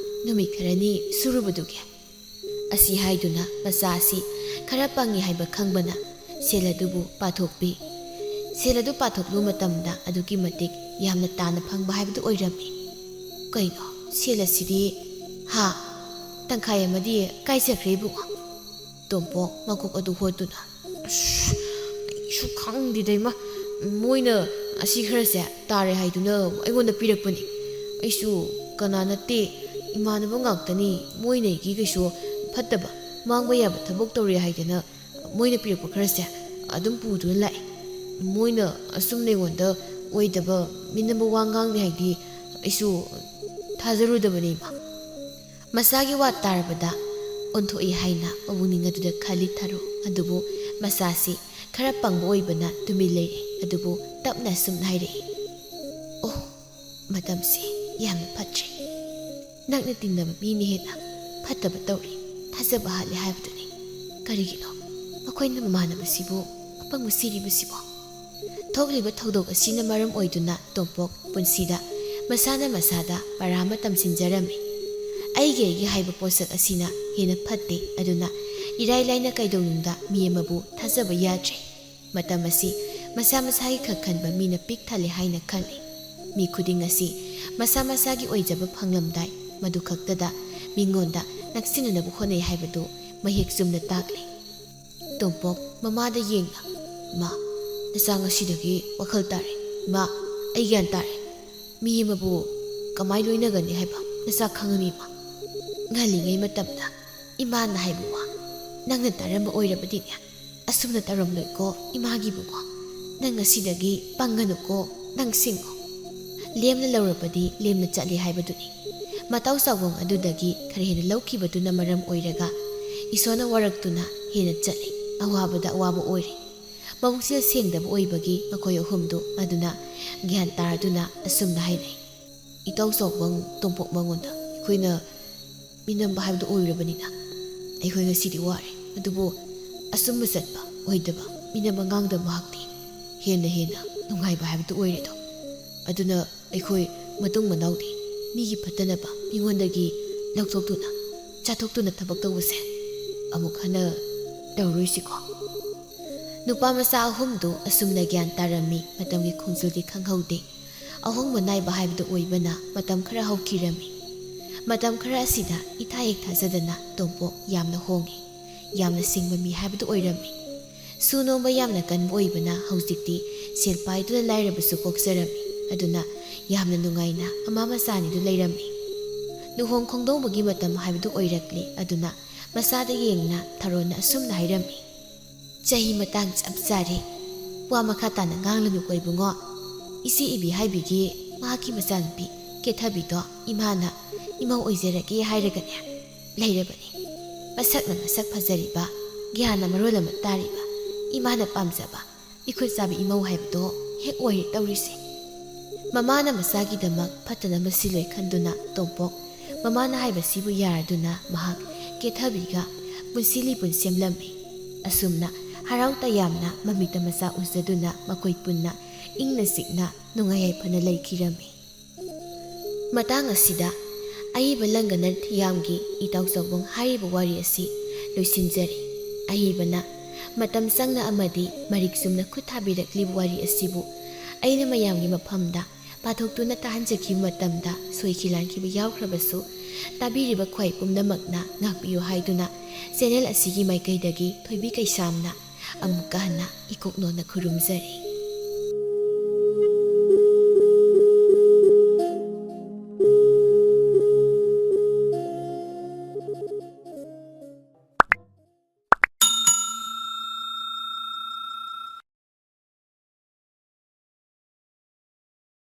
ꯅꯨꯃꯤꯠ ꯈꯔꯅꯤ ꯁꯨꯔꯨꯕꯗꯨꯒꯤ?" ꯑꯁꯤ ꯍꯥꯏꯗꯨꯅ ꯃꯆꯥ ꯑꯁꯤ ꯈꯔ ꯄꯪꯉꯤ ꯍꯥꯏꯕ ꯈꯪꯕꯅ ꯁꯦꯜ ꯑꯗꯨꯕꯨ ꯄꯥꯊꯣꯛꯄꯤ꯫ ꯁꯦꯜ ꯑꯗꯨ ꯄꯥꯊꯣꯛꯂꯨꯕ ꯃꯇꯝꯗ ꯑꯗꯨꯛꯀꯤ ꯃꯇꯤꯛ ꯌꯥꯝꯅ ꯇꯥꯅ ꯐꯪꯕ ꯍꯥꯏꯕꯗꯨ ꯑꯣꯏꯔꯝꯃꯤ꯫ "ꯀꯩꯅꯣ, ꯁꯦꯜ ꯑꯁꯤꯗꯤ, ꯍꯥ, ꯇꯪꯈꯥꯏ ꯑꯃꯗꯤ ꯀꯥꯏ ꯆꯠꯈ꯭ꯔꯦ ꯏꯕꯨꯡꯉꯣ?" ꯇꯣꯝꯄꯣꯛ ꯃꯀꯣꯛ ꯑꯗꯨ ꯍꯣꯠꯇꯨꯅ, "ꯑꯁ, ꯑꯩꯁꯨ ꯈꯪꯗꯦꯗ ꯏꯃꯥ꯫ ꯃꯣꯏꯅ ꯑꯁꯤ ꯈꯔꯁꯦ ꯇꯥꯔꯦ ꯍꯥꯏꯗꯨꯅ ꯑꯩꯉꯣꯟꯗ ꯄꯤꯔꯛꯄꯅꯤ꯫ ꯑꯩꯁꯨ ꯀꯅꯥ ꯅꯠꯇꯦ, ꯏꯃꯥꯟꯅꯕ ꯉꯥꯛꯇꯅꯤ꯫ ꯃꯣꯏꯅ ꯑꯩꯒꯤ ꯀꯩꯁꯨ ꯐꯠꯇꯕ, ꯃꯥꯡꯕ ꯌꯥꯕ ꯊꯕꯛ ꯇꯧꯔꯦ ꯍꯥꯏꯗꯅ ꯃꯣꯏꯅ ꯄꯤꯔꯛꯄ ꯈꯔꯁꯦ ꯑꯗꯨꯝ ꯄꯨꯗꯨꯅ ꯂꯥꯛꯑꯦ꯫ ꯃꯣꯏꯅ ꯑꯁꯨꯝꯅ ꯑꯩꯉꯣꯟꯗ ꯑꯣꯏꯗꯕ ꯃꯤꯅꯝꯕ ꯋꯥ ꯉꯥꯡꯅꯤ ꯍꯥꯏꯗꯤ ꯑꯩꯁꯨ ꯊꯥꯖꯔꯨꯗꯕꯅꯤ ꯏꯃꯥ꯫" ꯃꯆꯥꯒꯤ ꯋꯥ ꯇꯥꯔꯕꯗ ꯑꯣꯟꯊꯣꯛꯏ ꯍꯥꯏꯅ ꯃꯕꯨꯛꯅꯤꯡ ꯑꯗꯨꯗ ꯈꯜꯂꯤ ꯊꯔꯣ꯫ ꯑꯗꯨꯕꯨ ꯃꯆꯥꯁꯤ ꯈꯔ ꯄꯪꯕ ꯑꯣꯏꯕꯅ ꯇꯨꯃꯤꯟ ꯂꯩꯔꯦ꯫ ꯑꯗꯨꯕꯨ ꯇꯞꯅ ꯑꯁꯨꯝꯅ ꯍꯥꯏꯔꯛꯏ, "ꯑꯣ, ꯃꯇꯝꯁꯤ ꯌꯥꯝꯅ ꯐꯠꯇ꯭ꯔꯦ꯫ ꯅꯛꯅ ꯇꯤꯟꯅꯕ ꯃꯤꯅ ꯍꯦꯟꯅ ꯐꯠꯇꯕ ꯇꯧꯔꯤ, ꯊꯥꯖꯕ ꯍꯥꯠꯂꯦ ꯍꯥꯏꯕꯗꯨꯅꯤ꯫ ꯀꯔꯤꯒꯤꯅꯣ ꯃꯈꯣꯏꯅ ꯃꯃꯥꯟꯅꯕꯁꯤꯕꯨ ꯑꯄꯪꯕ ꯁꯤꯔꯤꯕꯁꯤꯕꯣ?" ꯊꯣꯛꯂꯤꯕ ꯊꯧꯗꯣꯛ ꯑꯁꯤꯅ ꯃꯔꯝ ꯑꯣꯏꯗꯨꯅ ꯇꯣꯝꯄꯣꯛ ꯄꯨꯟꯁꯤꯗ ꯃꯁꯥꯅ ꯃꯁꯥꯗ ꯄꯔꯥ ꯑꯃ ꯇꯝꯁꯤꯟꯖꯔꯝꯃꯤ꯫ "ꯑꯩꯒꯤ ꯑꯩꯒꯤ ꯍꯥꯏꯕ ꯄꯣꯠꯁꯛ ꯑꯁꯤꯅ ꯍꯦꯟꯅ ꯐꯠꯇꯦ, ꯑꯗꯨꯅ ꯏꯔꯥꯏ ꯂꯥꯏꯅ ꯀꯩꯗꯧꯅꯨꯡꯗ ꯃꯤ ꯑꯃꯕꯨ ꯊꯥꯖꯕ ꯌꯥꯗ꯭ꯔꯦ꯫ ꯃꯇꯝ ꯑꯁꯤ ꯃꯁꯥ ꯃꯁꯥꯒꯤ ꯈꯛ ꯈꯟꯕ ꯃꯤꯅ ꯄꯤꯛ ꯊꯜꯂꯦ ꯍꯥꯏꯅ ꯈꯜꯂꯤ꯫ ꯃꯤ ꯈꯨꯗꯤꯡ ꯑꯁꯤ ꯃꯁꯥ ꯃꯁꯥꯒꯤ ꯑꯣꯏꯖꯕ ꯐꯪꯂꯝꯗꯥꯏ, ꯃꯗꯨ ꯈꯛꯇꯗ ꯃꯤꯉꯣꯟꯗ ꯅꯛꯁꯤꯟꯅꯅꯕ ꯍꯣꯠꯅꯩ ꯍꯥꯏꯕꯗꯨ ꯃꯌꯦꯛ ꯆꯨꯝꯅ ꯇꯥꯛꯂꯤ꯫" ꯇꯣꯝꯄꯣꯛ ꯃꯃꯥꯗ ꯌꯦꯡꯅ, "ꯏꯃꯥ, ꯅꯆꯥ ꯉꯁꯤꯗꯒꯤ ꯋꯥꯈꯜ ꯇꯥꯔꯦ꯫ ꯏꯃꯥ, ꯑꯩ ꯒ꯭ꯌꯥꯟ ꯇꯥꯔꯦ꯫ ꯃꯤ ꯑꯃꯕꯨ ꯀꯃꯥꯏ ꯂꯣꯏꯅꯒꯅꯤ ꯍꯥꯏꯕ ꯅꯆꯥ ꯈꯪꯉꯅꯤ, ꯏꯃꯥ꯫" ꯉꯜꯂꯤꯉꯩ ꯃꯇꯝꯗ ꯏꯃꯥꯅ ꯍꯥꯏꯕ ꯋꯥ ꯅꯪꯅ ꯇꯥꯔꯝꯕ ꯑꯣꯏꯔꯕꯗꯤꯅꯦ, ꯑꯁꯨꯝꯅ ꯇꯧꯔꯝꯂꯣꯏꯀꯣ ꯏꯃꯥꯒꯤꯕꯨꯀꯣ꯫ ꯅꯪ ꯉꯁꯤꯗꯒꯤ ꯄꯪꯒꯅꯨꯀꯣ, ꯅꯪ ꯁꯤꯡꯉꯣ꯫ ꯂꯦꯝꯅ ꯂꯧꯔꯕꯗꯤ ꯂꯦꯝꯅ ꯆꯠꯂꯤ ꯍꯥꯏꯕꯗꯨꯅꯤ꯫ ꯃꯇꯥꯎ ꯆꯥꯎꯕꯣꯡ ꯑꯗꯨꯗꯒꯤ ꯈꯔ ꯍꯦꯟꯅ ꯂꯧꯈꯤꯕꯗꯨꯅ ꯃꯔꯝ ꯑꯣꯏꯔꯒ ꯏꯁꯣꯔꯅ ꯋꯥꯔꯛꯇꯨꯅ ꯍꯦꯟꯅ ꯆꯠꯂꯤ, ꯑꯋꯥꯕꯗ ꯑꯋꯥꯕ ꯑꯣꯏꯔꯤ꯫ ꯃꯕꯨꯛꯆꯦꯜ ꯁꯦꯡꯗꯕ ꯑꯣꯏꯕꯒꯤ ꯃꯈꯣꯏ ꯑꯍꯨꯝꯗꯨ ꯑꯗꯨꯅ ꯒ꯭ꯌꯥꯟ ꯇꯥꯔꯗꯨꯅ ꯑꯁꯨꯝꯅ ꯍꯥꯏꯅꯩ꯫ "ꯏꯇꯥꯎ ꯆꯥꯎꯕꯣꯡ ꯇꯣꯝꯄꯣꯛ ꯃꯉꯣꯟꯗ ꯑꯩꯈꯣꯏꯅ ꯃꯤꯅꯝꯕ ꯍꯥꯏꯕꯗꯨ ꯑꯣꯏꯔꯕꯅꯤꯅ ꯑꯩꯈꯣꯏ ꯉꯁꯤꯗꯤ ꯋꯥꯔꯦ꯫ ꯑꯗꯨꯕꯨ ꯑꯆꯨꯝꯕ ꯆꯠꯄ ꯑꯣꯏꯗꯕ, ꯃꯤꯅꯝꯕ ꯉꯥꯡꯗꯕ ꯃꯍꯥꯛꯇꯤ ꯍꯦꯟꯅ ꯍꯦꯟꯅ ꯅꯨꯡꯉꯥꯏꯕ ꯍꯥꯏꯕꯗꯨ ꯑꯣꯏꯔꯦꯗꯣ꯫ ꯑꯗꯨꯅ ꯑꯩꯈꯣꯏ ꯃꯇꯨꯡ ꯃꯅꯥꯎꯗꯤ ꯃꯤꯒꯤ ꯐꯠꯇꯅꯕ ꯃꯤꯉꯣꯟꯗꯒꯤ ꯂꯧꯊꯣꯛꯇꯨꯅ ꯆꯥꯊꯣꯛꯇꯨꯅ ꯊꯕꯛ ꯇꯧꯕꯁꯦ ꯑꯃꯨꯛ ꯍꯟꯅ ꯇꯧꯔꯣꯏꯁꯤꯀꯣ?" ꯅꯨꯄꯥ ꯃꯆꯥ ꯑꯍꯨꯝꯗꯨ ꯑꯁꯨꯝꯅ ꯒ꯭ꯌꯥꯟ ꯇꯥꯔꯝꯃꯤ꯫ ꯃꯇꯝꯒꯤ ꯈꯣꯡꯖꯦꯜꯗꯤ ꯈꯪꯍꯧꯗꯦ꯫ ꯑꯍꯣꯡꯕ ꯅꯥꯏꯕ ꯍꯥꯏꯕꯗꯨ ꯑꯣꯏꯕꯅ ꯃꯇꯝ ꯈꯔ ꯍꯧꯈꯤꯔꯝꯃꯤ꯫ ꯃꯇꯝ ꯈꯔ ꯑꯁꯤꯗ ꯏꯊꯥ ꯍꯦꯛ ꯊꯥꯖꯗꯅ ꯇꯣꯝꯄꯣꯛ ꯌꯥꯝꯅ ꯍꯣꯡꯉꯤ꯫ ꯌꯥꯝꯅ ꯁꯤꯡꯕ ꯃꯤ ꯍꯥꯏꯕꯗꯨ ꯑꯣꯏꯔꯝꯃꯤ꯫ ꯁꯨ ꯅꯣꯝꯕ ꯌꯥꯝꯅ ꯀꯟꯕ ꯑꯣꯏꯕꯅ ꯍꯧꯖꯤꯛꯇꯤ ꯁꯦꯜ ꯄꯥꯏꯗꯨꯅ ꯂꯥꯏꯔꯕꯁꯨ ꯀꯣꯛꯆꯔꯝꯃꯤ꯫ ꯑꯗꯨꯅ ꯌꯥꯝꯅ ꯅꯨꯡꯉꯥꯏꯅ ꯃꯃꯥ ꯃꯆꯥ ꯑꯅꯤꯗꯨ ꯂꯩꯔꯝꯃꯤ꯫ ꯂꯨꯍꯣꯡ ꯈꯣꯡꯗꯣꯡꯕꯒꯤ ꯃꯇꯝ ꯍꯥꯏꯕꯗꯨ ꯑꯣꯏꯔꯛꯂꯦ꯫ ꯑꯗꯨꯅ ꯃꯆꯥꯗ ꯌꯦꯡꯅ ꯊꯔꯣꯅ ꯑꯁꯨꯝꯅ ꯍꯥꯏꯔꯝꯃꯤ꯫ "ꯆꯍꯤ ꯃꯇꯥꯡ ꯆꯞ ꯆꯥꯔꯦ꯫ ꯋꯥ ꯃꯈꯥ ꯇꯥꯅ ꯉꯥꯡꯂꯅꯨꯀꯣ ꯏꯕꯨꯡꯉꯣ꯫ ꯏꯆꯦ ꯏꯕꯤ ꯍꯥꯏꯕꯤꯒꯤ ꯃꯍꯥꯛꯀꯤ ꯃꯆꯥꯅꯨꯄꯤ ꯀꯦꯊꯕꯤꯗꯣ ꯏꯃꯥꯅ ꯏꯃꯧ ꯑꯣꯏꯖꯔꯒꯦ ꯍꯥꯏꯔꯒꯅꯦ ꯂꯩꯔꯕꯅꯤ꯫ ꯃꯁꯛꯅ ꯃꯁꯛ ꯐꯖꯔꯤꯕ, ꯒ꯭ꯌꯥꯟꯅ ꯃꯔꯣꯜ ꯑꯃ ꯇꯥꯔꯤꯕ, ꯏꯃꯥꯅ ꯄꯥꯝꯖꯕ ꯃꯤꯈꯨꯠ ꯆꯥꯕꯤ ꯏꯃꯧ ꯍꯥꯏꯕꯗꯣ ꯍꯦꯛ ꯑꯣꯏꯔꯦ ꯇꯧꯔꯤꯁꯦ꯫" ꯃꯃꯥꯅ ꯃꯆꯥꯒꯤꯗꯃꯛ ꯐꯠꯇꯅꯕ ꯁꯤꯜꯂꯣꯏ ꯈꯟꯗꯨꯅ ꯇꯣꯝꯄꯣꯛ ꯃꯃꯥꯅ ꯍꯥꯏꯕꯁꯤꯕꯨ ꯌꯥꯔꯗꯨꯅ ꯃꯍꯥꯛ ꯀꯦꯊꯕꯤꯒ ꯄꯨꯟꯁꯤ ꯂꯤꯄꯨꯟ ꯁꯦꯝꯂꯝꯃꯤ꯫ ꯑꯁꯨꯝꯅ ꯍꯔꯥꯎ ꯇꯌꯥꯝꯅ ꯃꯃꯤꯠꯇ ꯃꯆꯥ ꯎꯖꯗꯨꯅ ꯃꯈꯣꯏ ꯄꯨꯟꯅ ꯏꯪꯅ ꯆꯤꯛꯅ ꯅꯨꯡꯉꯥꯏ ꯌꯥꯏꯐꯅ ꯂꯩꯈꯤꯔꯝꯃꯤ꯫ ꯃꯇꯥꯡ ꯑꯁꯤꯗ ꯑꯏꯕ ꯂꯪꯒꯅ ꯊꯤꯌꯥꯝꯒꯤ ꯏꯇꯥꯎ ꯆꯥꯎꯕꯪ ꯍꯥꯏꯔꯤꯕ ꯋꯥꯔꯤ ꯑꯁꯤ ꯂꯣꯏꯁꯤꯟꯖꯔꯦ꯫ ꯑꯏꯕꯅ ꯃꯇꯝ ꯆꯪꯅ ꯑꯃꯗꯤ ꯃꯔꯤꯛ ꯆꯨꯝꯅ ꯈꯨꯠ ꯊꯥꯕꯤꯔꯛꯂꯤꯕ ꯋꯥꯔꯤ ꯑꯁꯤꯕꯨ ꯑꯩꯅ ꯃꯌꯥꯝꯒꯤ ꯃꯐꯝꯗ ꯄꯥꯊꯣꯛꯇꯨꯅ ꯇꯥꯍꯟꯖꯈꯤꯕ ꯃꯇꯝꯗ ꯁꯣꯏꯈꯤ ꯂꯥꯟꯈꯤꯕ ꯌꯥꯎꯈ꯭ꯔꯕꯁꯨ, ꯇꯥꯕꯤꯔꯤꯕ ꯈ꯭ꯋꯥꯏ ꯄꯨꯝꯅꯃꯛꯅ ꯉꯥꯛꯄꯤꯌꯨ ꯍꯥꯏꯗꯨꯅ ꯆꯦꯅꯦꯜ ꯑꯁꯤꯒꯤ ꯃꯥꯏꯀꯩꯗꯒꯤ ꯊꯣꯏꯕꯤ ꯀꯩꯁꯥꯝꯅ ꯑꯃꯨꯛꯀ ꯍꯟꯅ ꯏꯀꯣꯛꯅꯣꯅ ꯈꯨꯔꯨꯝꯖꯔꯤ꯫